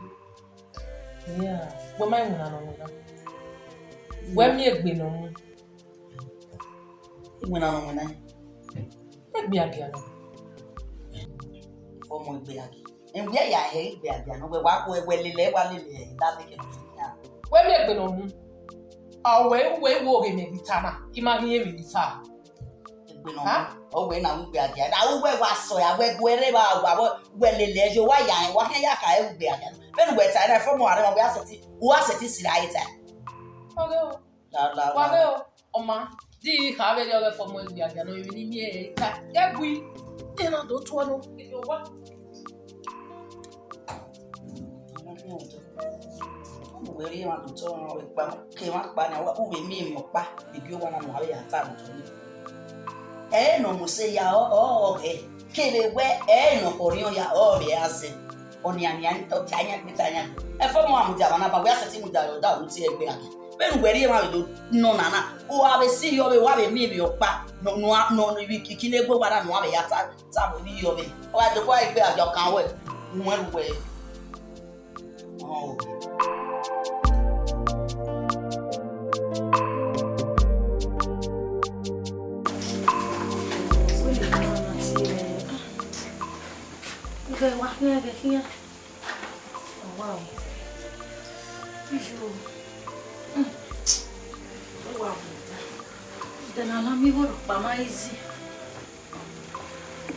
Yeah, wẹ ma winna nọ winna. Wẹ miẹn egbe nọ mu. Iwinna nọ winna. Egbe agia nọ. Fọmọ egbe agia. Ẹn, wẹ ya hẹ egbe agia nọ, wẹ wa, wẹ, wẹ lele, wa lele, eh, that make it. Wẹ miẹn egbe nọ mu. Ọ wẹ, wẹ wo ghe mẹ ni ta na, I ma ghi yẹn emwi ni ta. Egbe nọ mu. Ha? Ọ wẹ na ru egbe agia. Na ru wẹ wa sọ ya, wẹ gu ẹre vba wa, wẹ, wẹ lele, yo wa ya, wa hẹn ya ka ru egbe agia. Vbene wẹ ta na, fọmọ arẹmwẹ, wẹ a sẹtin, wẹ a sẹtin sira ẹre ta. Ọghe o. La, la, wa la. Ghe o, ọ ma, di I kha vberriọ ghẹ fọmọ egbe agia nọ, emwi ne I miẹn ẹre ta, ghẹ gui, de na do tuẹ nọ, erriọ owa. Uwẹ rhie emwa do tuẹ nọ, ọ vbe kpa, ke emwa kpa nia, u vbe miẹn emwi ọkpa, egbe owa na ne uwa vbe ya ta vbe otọ nii. Ẹre ne ọ mu use ya, ọ, ọ, ọ ghẹ, kevbe wẹ, ẹre ne ọ khọ orhiọn ya, ọ vbe ra zẹ. Ọnian nian, ọ ta yan gbe, ta yan gbe. Ẹfọ ọmọ a mudia mwa na ba, wẹ a sẹtin mudia rẹ ọdọ aro tie egbe agia. Vbene uwẹ rhie emwa vbe do nọ na na, u gha vbe si yọ vbe, wa vbe miẹn emwi ọkpa nọ, nọ, nọ, nọ, ivbi kiki ne egbe owa na ne uwa vbe ya ta, ta vbe ni yọ vbe. Ọ gha dọkua egbe agia, ọ kan wẹ, u muẹn ru wẹ. Ọ. Ghẹ wa khian, ghẹ khian. Ọwa o. Iyo. Mm. Ọwa o. Ẹdẹ ne a la miẹn igho rhọkpa ma easy.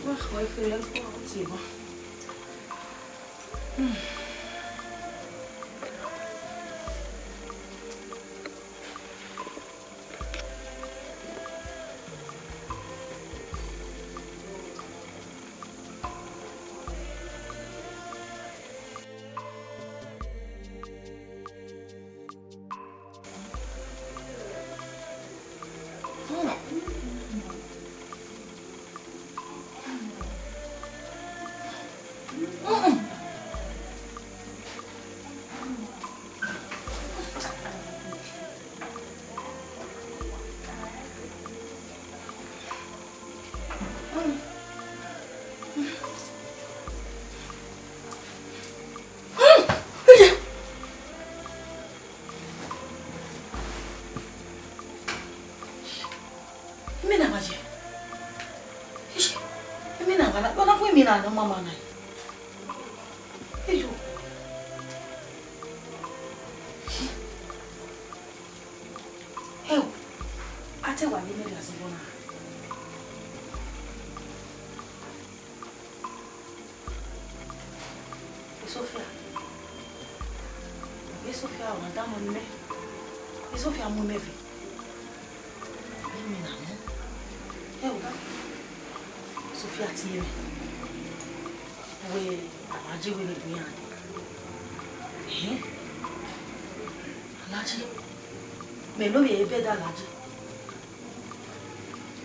Wa khọ ekherhe, wa tie emwa. Mm. Imina wa ye. Ishi, imina wa na, wa na fu imina nọ mama na. Eyo. Ew, a te wa ye imina zọbọ na. Sofia. Sofia, ọ na da mu mẹ. Sofia mu mẹ vẹ. Imina nọ. Ew, Sofia tie mwẹ. Wẹ, Alhaji wẹ ne bu iran. Ẹn? Alhaji. Mẹ ne ovbi ẹre bẹdẹ Alhaji.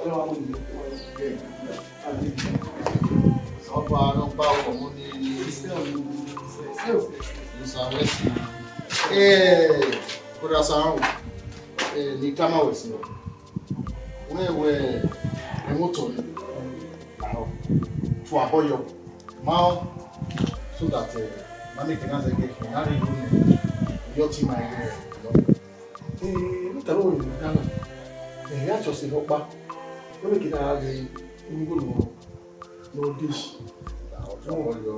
Ọlọ́run á mú mi. Sọba nọmba ọmọ ni. Ìsàwẹ́sì. Ee, kódà sáà, ee, ni tama wẹ si. Wẹ, wẹ, ẹmwẹ otọ ni. Lahọ. Tu abọ yọ. Ma, so that, eh, ma make na zẹgẹ, na re ru ne. Yọ ti ma ye. Eh, me tama wẹ ni tama. Eh, ya chọ se vbe ọkpa. Wẹ make na ghe unu igho nọ. No dish. Ọjọ́ wọ yọ,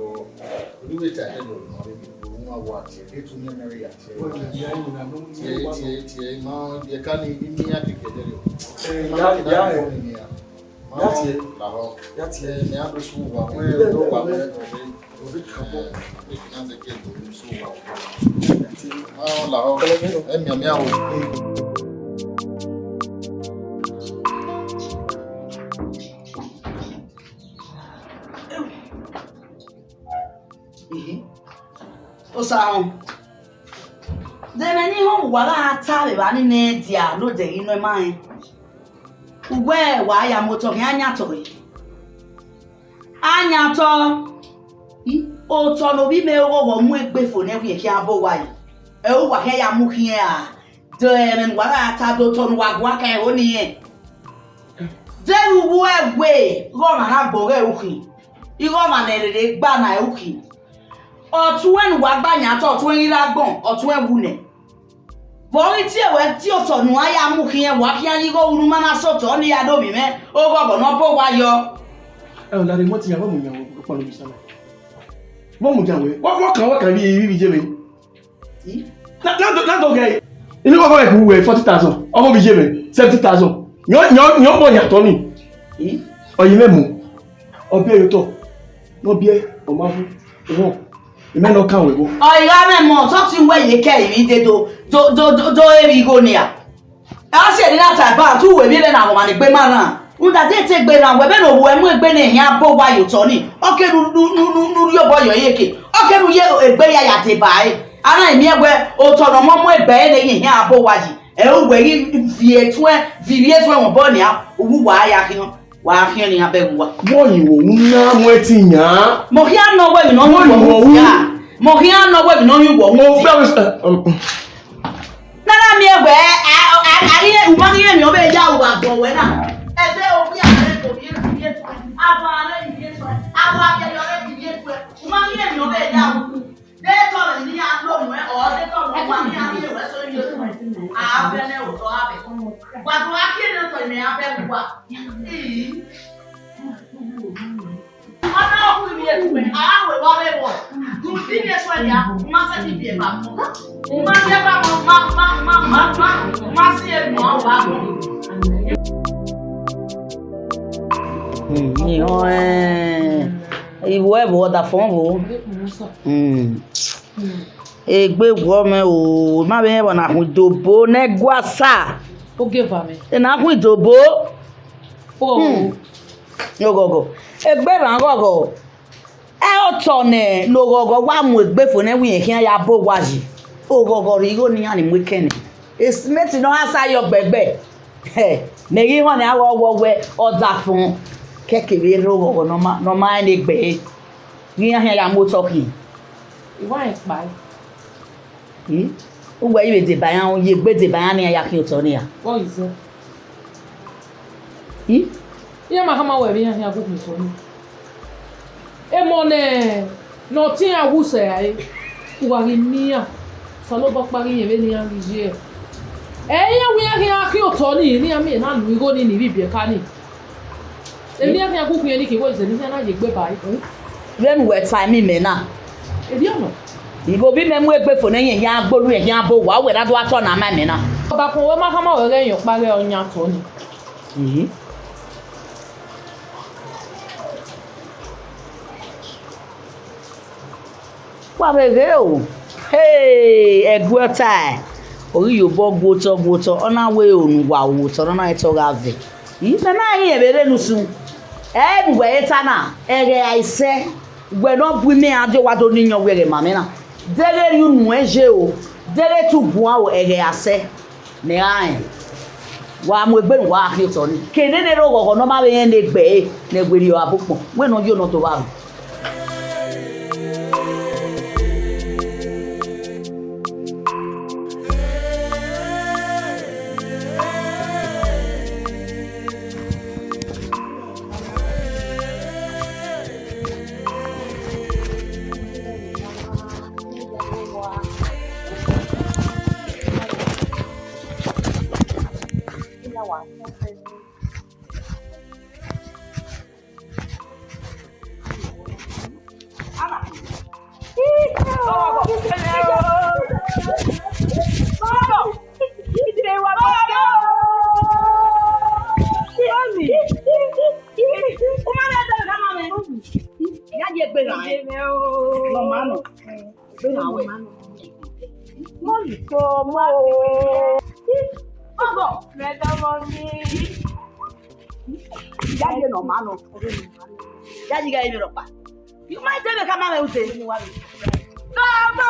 oníwèé ta ẹ̀dọ̀ lọ rí mi, òun wá wọ àti ẹ̀dẹ́ tún ní ẹ̀mẹ́rẹ́ yà tiẹ̀. Wọ́n ti di ayé mi náà ló ń Tiẹ̀, tiẹ̀, tiẹ̀, ma, yẹ ká ní, ní, ní àkèké ẹ̀dẹ́ rẹ̀. Eh, Ma ya, kì í ya, dá eh, fún mi nìyà. Ma Ya tiẹ̀. Làwọn. Ya tiẹ̀. Eh, ní a bẹ sùn wà, wọ́n Ilé ló wà ẹ̀dọ̀ wọ́n rẹ̀. Òbí kan bọ̀. Eh, ẹ kì í náà ṣe kí ẹ lòun sùn wà. Ya tiẹ̀. Ma làwọn. Ẹ mìàmìà o. Ehe. Osahọn. Ẹmwẹ ne I họn uwa gha ta vbe evba ni nẹ dia ne odẹ ghi nọ ima rẹn. Uwẹ wa ya mu otọ khian yan otọ re. A yan otọ. Otọ ne ovbi mẹ oghọghọ mu egbe fo nẹ, wẹ khian bọ owa yi. Ẹ, uwa khian ya mu khian a. De ẹmwẹ ne uwa gha ta do otọ ne uwa gua kan ẹvbo ni rẹn. De vbe uwu ẹwe ghe ọmwa na gbọ ọghe ukhin, ighẹ ọmwa ne rere gba na ukhin. Ọtuẹn ne uwa gba yan otọ, ọtuẹn ghi rre agbọn, ọtuẹn wu nẹ. Vbe ọ ghi tie wẹ tie otọ ne uwa ya mu khian, wa khian ye igho unu ma na sẹ otọ ni ya do vbe mwẹ oghọghọ ne ọ bọ owa yọ. Ẹ o, lare mọ tiyan, vbọ mu yan ọkpọlọ mi sẹ na. Vbọ mu yan wẹ, vbọ kan wẹ kan vbe ivbi iye mwẹ. Na, na do, na do ghe. Inu kọkọ ẹku wẹ forty thousand, ọmọ bi ye mẹ seventy thousand. Yọ, yọ, yọ bọ yan otọ ni. Ọyi mẹ mu. Ọ biẹ ye otọ. Ne ọ biẹ, ọ ma wu. Wọn. Imẹ ne ọ kan wẹ vbo. Ọ i gha mwẹ mọ, otọ ti wẹ ye kẹ ivbi de do, do, do, do, do eri igho nia. A sẹ ne na ta ba, tu wẹ vbe na ghọmwa ne egbe ma rran. Rhunmwuda de te egbe rran, wẹ vbene ovbi uẹ mu egbe ne ehia bọ owa ye otọ ni. Ọ ke ru, ru, ru, ru, ru rhie obọ yọ eke. Ọ ke ru ye egbe ya ya deba ẹre. A na miẹn wẹ otọ ne ọmọ mu egbe ẹre ne ehia bọ owa yi. Ẹ u wẹ ghi viẹ etuẹn, viẹ etuẹn wọn obọ nia, uwu wa ya khian, wa khian ne iran bẹghe uwa. Wọ yi wo wu na mu ẹtin yan. Mo khian nọ wẹ emwi ne ọ yu wọ wu fia. Mo khian nọ wẹ emwi ne ọ yu wọ wu fia. Mo fẹ wẹ, ẹ, um, um. Na na miẹn wẹ, a, a, a, a ghi, u ma ghi rẹn emwi ọ vbe ya ru vbe agbọn wẹ na. Ẹgbẹ ovbi a rre ovbi etu, a gha rre ivbi etu, a gha kẹrẹ ọ rre ivbi etu, u ma ghi rẹn emwi ọ vbe ya ru. De tọ mwẹ ne iran lo muẹ, ọ de tọ mwẹ wa ne iran rhie ruẹ so ivbi etu. A vẹ nẹ otọ a vẹ. Wa do a kie ne otọ mẹ a vẹ wa. Ii. Ọna ọ hu ivbi etu, a wẹ wa vbe vbọ. Gu ti ivbi etu ya, u ma sẹ ti biẹ ba mu. U ma biẹ ba mu, ma, ma, ma, ma, ma, ma si emu a wa mu. Hmm, ihọn, eh, ivbo ẹvbo ọdafọn vbo. Hmm. Egbe wọ mẹ o, ma vbe rẹn vbọ na khuidobo ne ẹguasa. Ogieva mwẹ. Ena khuidobo. O. Hmm. Oghọghọ. Egbe rran oghọghọ. Ẹ otọ nẹ ne oghọghọ wa mu egbe fo nẹ wẹ irẹn khian ya bọ owa yi. Oghọghọ rre igho ne iran ni mu ekẹn nẹ. Estimate ne ọ gha sa yọ gbẹgbẹ. Hẹ, mẹ ghi họn nẹ a wẹ ọwọwẹ ọdafọn. Kẹkẹ vbe rre oghọghọ ne ọ ma, ne ọ ma rẹn ne egbe ẹre. Ghi iran khian ya mu otọ khian. I wa rẹn kpa ẹre. Hmm? Uwẹ i vbe deba iran, u ye egbe deba iran ne iran ya khian otọ ne iran. Vbọ ghi zẹ? Hmm? Iran ma khama wẹ vbe iran khian gu khian otọ ni. Emọ ne, ne ọ tie iran wu sẹ rae, u gha ghi miẹn iran, Osanobua ọkpa ghi rẹn vbene iran ghi ye. Ẹ iran wẹ iran khian khian otọ ni, ne iran miẹn na nu igho ni, ni vbe ibiẹka ni. Emwi ne iran khian gu khian ni, ke wẹ zẹ ne iran na ye egbe ba ẹre. Vbene uwẹ ta ẹmwẹ mẹ na. Erriọ nọ. Ivbo bi mẹ mu egbe fo ne ẹyẹn khian gbolu, ẹyẹn khian bọ owa, uwẹ na do a tọ na ma mẹ na. Ọdafọn wẹ ma khama wẹ ghẹ yan ọkpa ghẹ ọ yan otọ ni. Mhm. Wa vbe ghe o. Hey, ẹguọta, ọ ghi ye obọ gu otọ gu otọ, ọ na wẹ unu wa ru otọ, ọ na rẹn te ọ gha vẹ. Ih, mẹ ma rẹn vbe rre ne usun. Ẹ ne uwẹ re ta na, ẹghẹ a i sẹ, wẹ ne ọ bu imẹ a die, wa do ni yọn wẹ ẹghẹ ma mwẹ na. Deghẹ rhie unu ẹn ye o, deghẹ te u guan o, ẹghẹ a sẹ. Mẹ ra rẹn, wa mu egbe ne uwa gha khian otọ ni. Ke nene rre oghọghọ ne ọ ma vbe rẹn ne egbe ẹre ne werriẹ ọre abukpọn, wẹ ne ọ yo ne ọ do vba ru. Mọmi to mọ o. Ọgọ. Mẹ dọmọ mi. Ìyá yẹn nọ máa nọ. Ìyá yìí gẹ́gẹ́ ní ọ̀pá. Yóò máa jẹ́ mi ká máa rẹ̀ oúnjẹ. Dọmọ.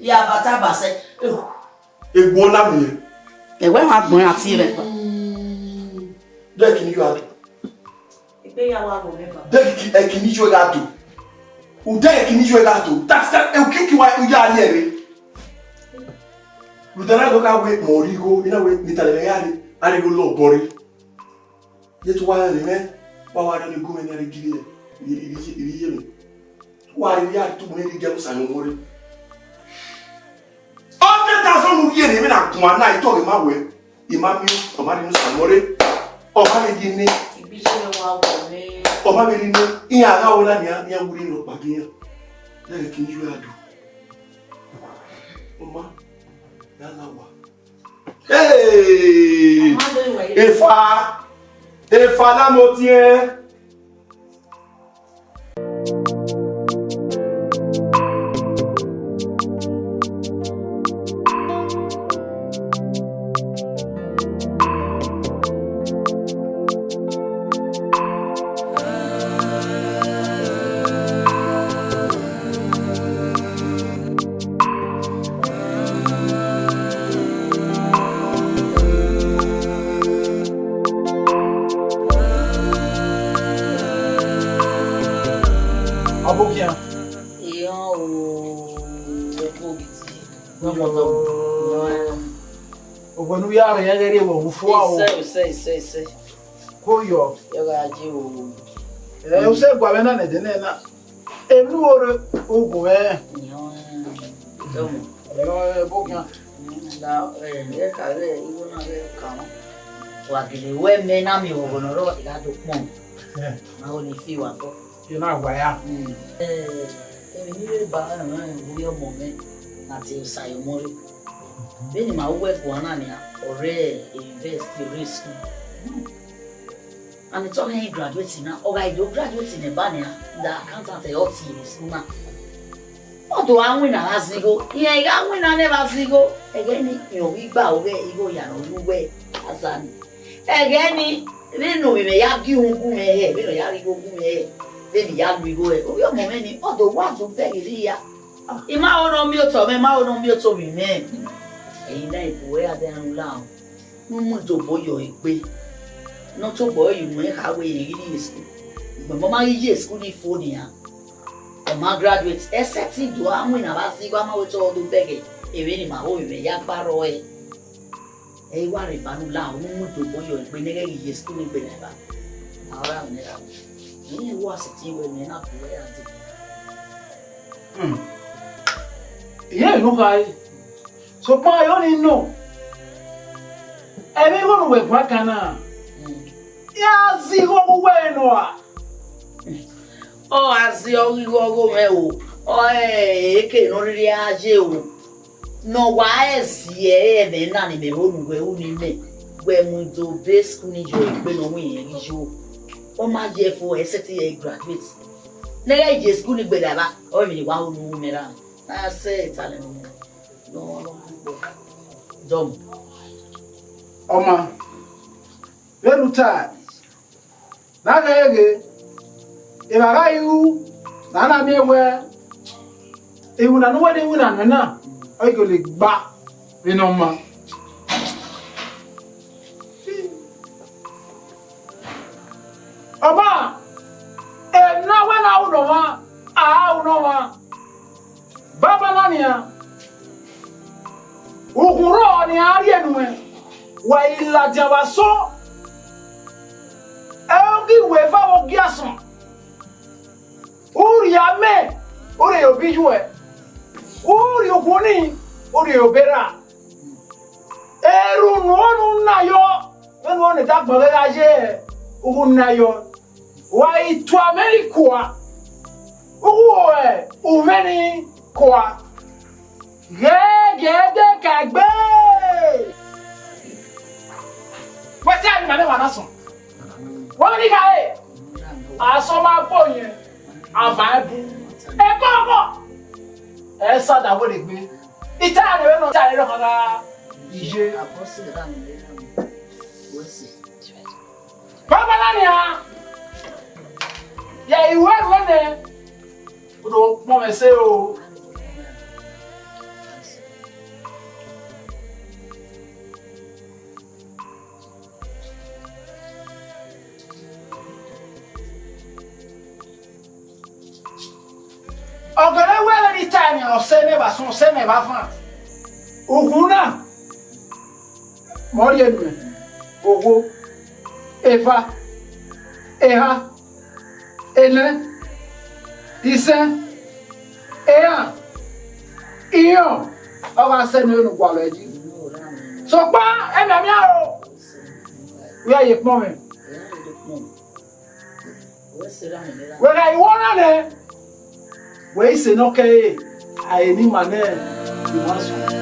ya bata basẹ. Egbe na miẹn. Ẹwẹ ma gbọn iran tie mwẹ ba. Dẹ kini yo ado. Egbe ya wa gbọn mwẹ ba. Dẹ kini, ẹ kini yo gha do. U dẹ kini yo gha do. That's that. E u kiki wa u ya ni ẹre. Rudana do ka wẹ mẹ ọre igho, I na wẹ ne I talẹ mwẹ gha re, a rhe gho lọ obọ rre. Ye te uwa rẹn mwẹ, wa wa rhie ọnii gu mwẹ ne a rhie gie ivbi iye mwẹ. Wa rhie ivbi a tu mwẹ rhie gie Musa ne ọmọ rre. Hundred thousand u rhie ne mwẹ na guan na, I tọghe ma wẹ, I ma miẹn, ọ ma rhie Musa ne ọmọ rre. Ọ ma vbe rhie nẹ, Igbi iye mwẹ wa wọ mwẹ. Ọ ma vbe rhie nẹ, iran gha wẹ na nian, iran wu rhie ne ọ kpa gie iran. Nẹ kini yu ra do. Ọ ma, ya la wa. Hey! Efa! Efa na mo tiẹn. Abogian. Iran o, ẹgbẹ ogidi. Wẹ mọ tọ. Iran. Ogbẹn ne u ya rẹn ẹghẹ rre vbe ufua o. Isẹ, isẹ, isẹ, isẹ. Ko yọ. Yọ gha je o. Ẹ, u sẹ gua vbe na nẹ ẹdẹ nẹ na. Emwi ne u ho rre, u gu mwẹ. Iran. Tọ mọ. Ẹ, ẹbogian. La, ẹ, ẹ ka ghẹ igho na ghẹ ka. Wa gele wẹ mẹ na miẹn ọghọ ne ọ rrọọ, I gha do kpọn. Ẹ. Ma ho ni fi wa kọ. Ye na wa ya. Mm. Eh, emwi ne I rre ba mwẹ, emwi ne ọmọ mwẹ, na te osa ye ọmọ rre. Vbene ima ru ẹguae na nian, ọ rre invest, ọ rre school. Mm. And ọ ghi graduate na, ọ gha do graduate nẹ ba nian, da accountant ẹ, ọ tie vbe school na. Ọ do gha winna vbe azigho, irẹn gha winna nẹ vbe azigho. Ẹghẹ ni, irẹn ọ ghi gba ore igho ya ne ọ ru uwẹ aza ni. Ẹghẹ ni, vbene ovbi mwẹ ya gie uhunmwu gu mwẹ hẹ, vbene ọ ya rhie igho gu mwẹ hẹ, vbene I ya lu igho hẹ, ovbi ọmọ mwẹ ni, ọ do wa do bẹghe rri hia. I ma ho ne ọ miẹn otọ mwẹ, I ma ho ne ọ miẹn otọ ovbi mwẹ. Ẹre I na bu ẹre a dẹ rẹn ula, ne u mu idobo yọ egbe, ne ọ tobọ ẹre ye unu kha wẹ irẹn ghi rrie school. Ugbẹn ma ghi ye school ni fo nian, ọ ma graduate, except do a winna vbe azigho, a ma wẹ te ọ do bẹghe, emwi ne ima ho, ovbi mwẹ ya gba rrọọ ẹre. Ẹ i wa rre eba ne u la, u mu idobo yọ egbe ne ghẹ ghi ye school ni gbe na eva. A ra mwẹ ra. Irẹn wa sẹtin wẹ mẹ na bu ẹre a dee. Hmm. Irẹn enu kha re. Sokpan ọni nọ. Ẹmwẹ igho ne uwẹ guan kan na. Hmm. Ya zẹ igho vbe uwẹ nọ a. Ọ gha zẹ ọghe igho ọghe mwẹ o. Ọ eke ne ọ rhirhi a ye o. Ne ọ wa ẹzi ẹre ẹmwẹ na ni mẹ ho ne uwẹ ru ni mẹ, wẹ mu idobo school ni yọ egbe ne ọ wẹ irẹn ghi yo. Ọ ma ye fo, ẹ sẹtin ye graduate. Ne ẹ ghẹ ye school ni gbe da evba, ọ vbe emwi ne wa ho ne u ru mẹ ra. Na ya sẹ talent nọ, nọ, nọ, nọ, dọmọ. Ọma, vbene u ta, na ghẹ ghe, evba gha ru, na na miẹn wẹ, iwinna ne uwẹ na winna nuẹn na, ọ i gele gba vbene ọ maa. Ọma, emwi ne a wẹ ne a ru ne ọmwa, a ru ne ọmwa. Banbanna nian, ukhunmwu rrọọ ne iran rhie nuẹn, wa i ladian vbe asọn, ẹ i ghi wẹ eva vbe ogie asọn. U rhie amẹ, u rhie obọ iyuẹ, u rhie ukhunmwu ni, u rhie obọ erha. Erhunmwu ọnii u na yọ, vbene u na da agbọn vbe gha ye ughunmwu na yọ. Wa i tua mwẹ ni kua, u ru ẹ, u mwẹ ni kua. Ghẹ gie ẹdẹ ka egbe. Wẹ sẹ a ni ma ne wa na sọn. Wẹ ni kha re. Asọn ma bo yẹn, a va ẹbu. Ẹkọkọ. Ẹ sa da wẹ rhe gbe. Ita ne vbe nọ ta rẹ ọmọ gha iye. Banbanna nian, ya iruẹ ruẹ nẹ, u do kpọnmwẹ ẹse o. Ọgẹdẹ wẹ vbene I ta nian, ọ sẹ mẹ vbe asọn, ọ sẹ mẹ vbe avan. Ughun na, mẹ ọ rhie nuẹn, ogho, eva, eha, enẹ, isẹn, eran, irẹn, ọ gha sẹ nuẹn ne u gualọ ẹdẹ. Sokpan, ẹmwẹ miẹn aro, u ya ye kpọnmwẹ. Wẹ gha iwọ na nẹ, wẹ i sẹ ne ọ kẹre, a i re ne ima nẹ, I wa sọn.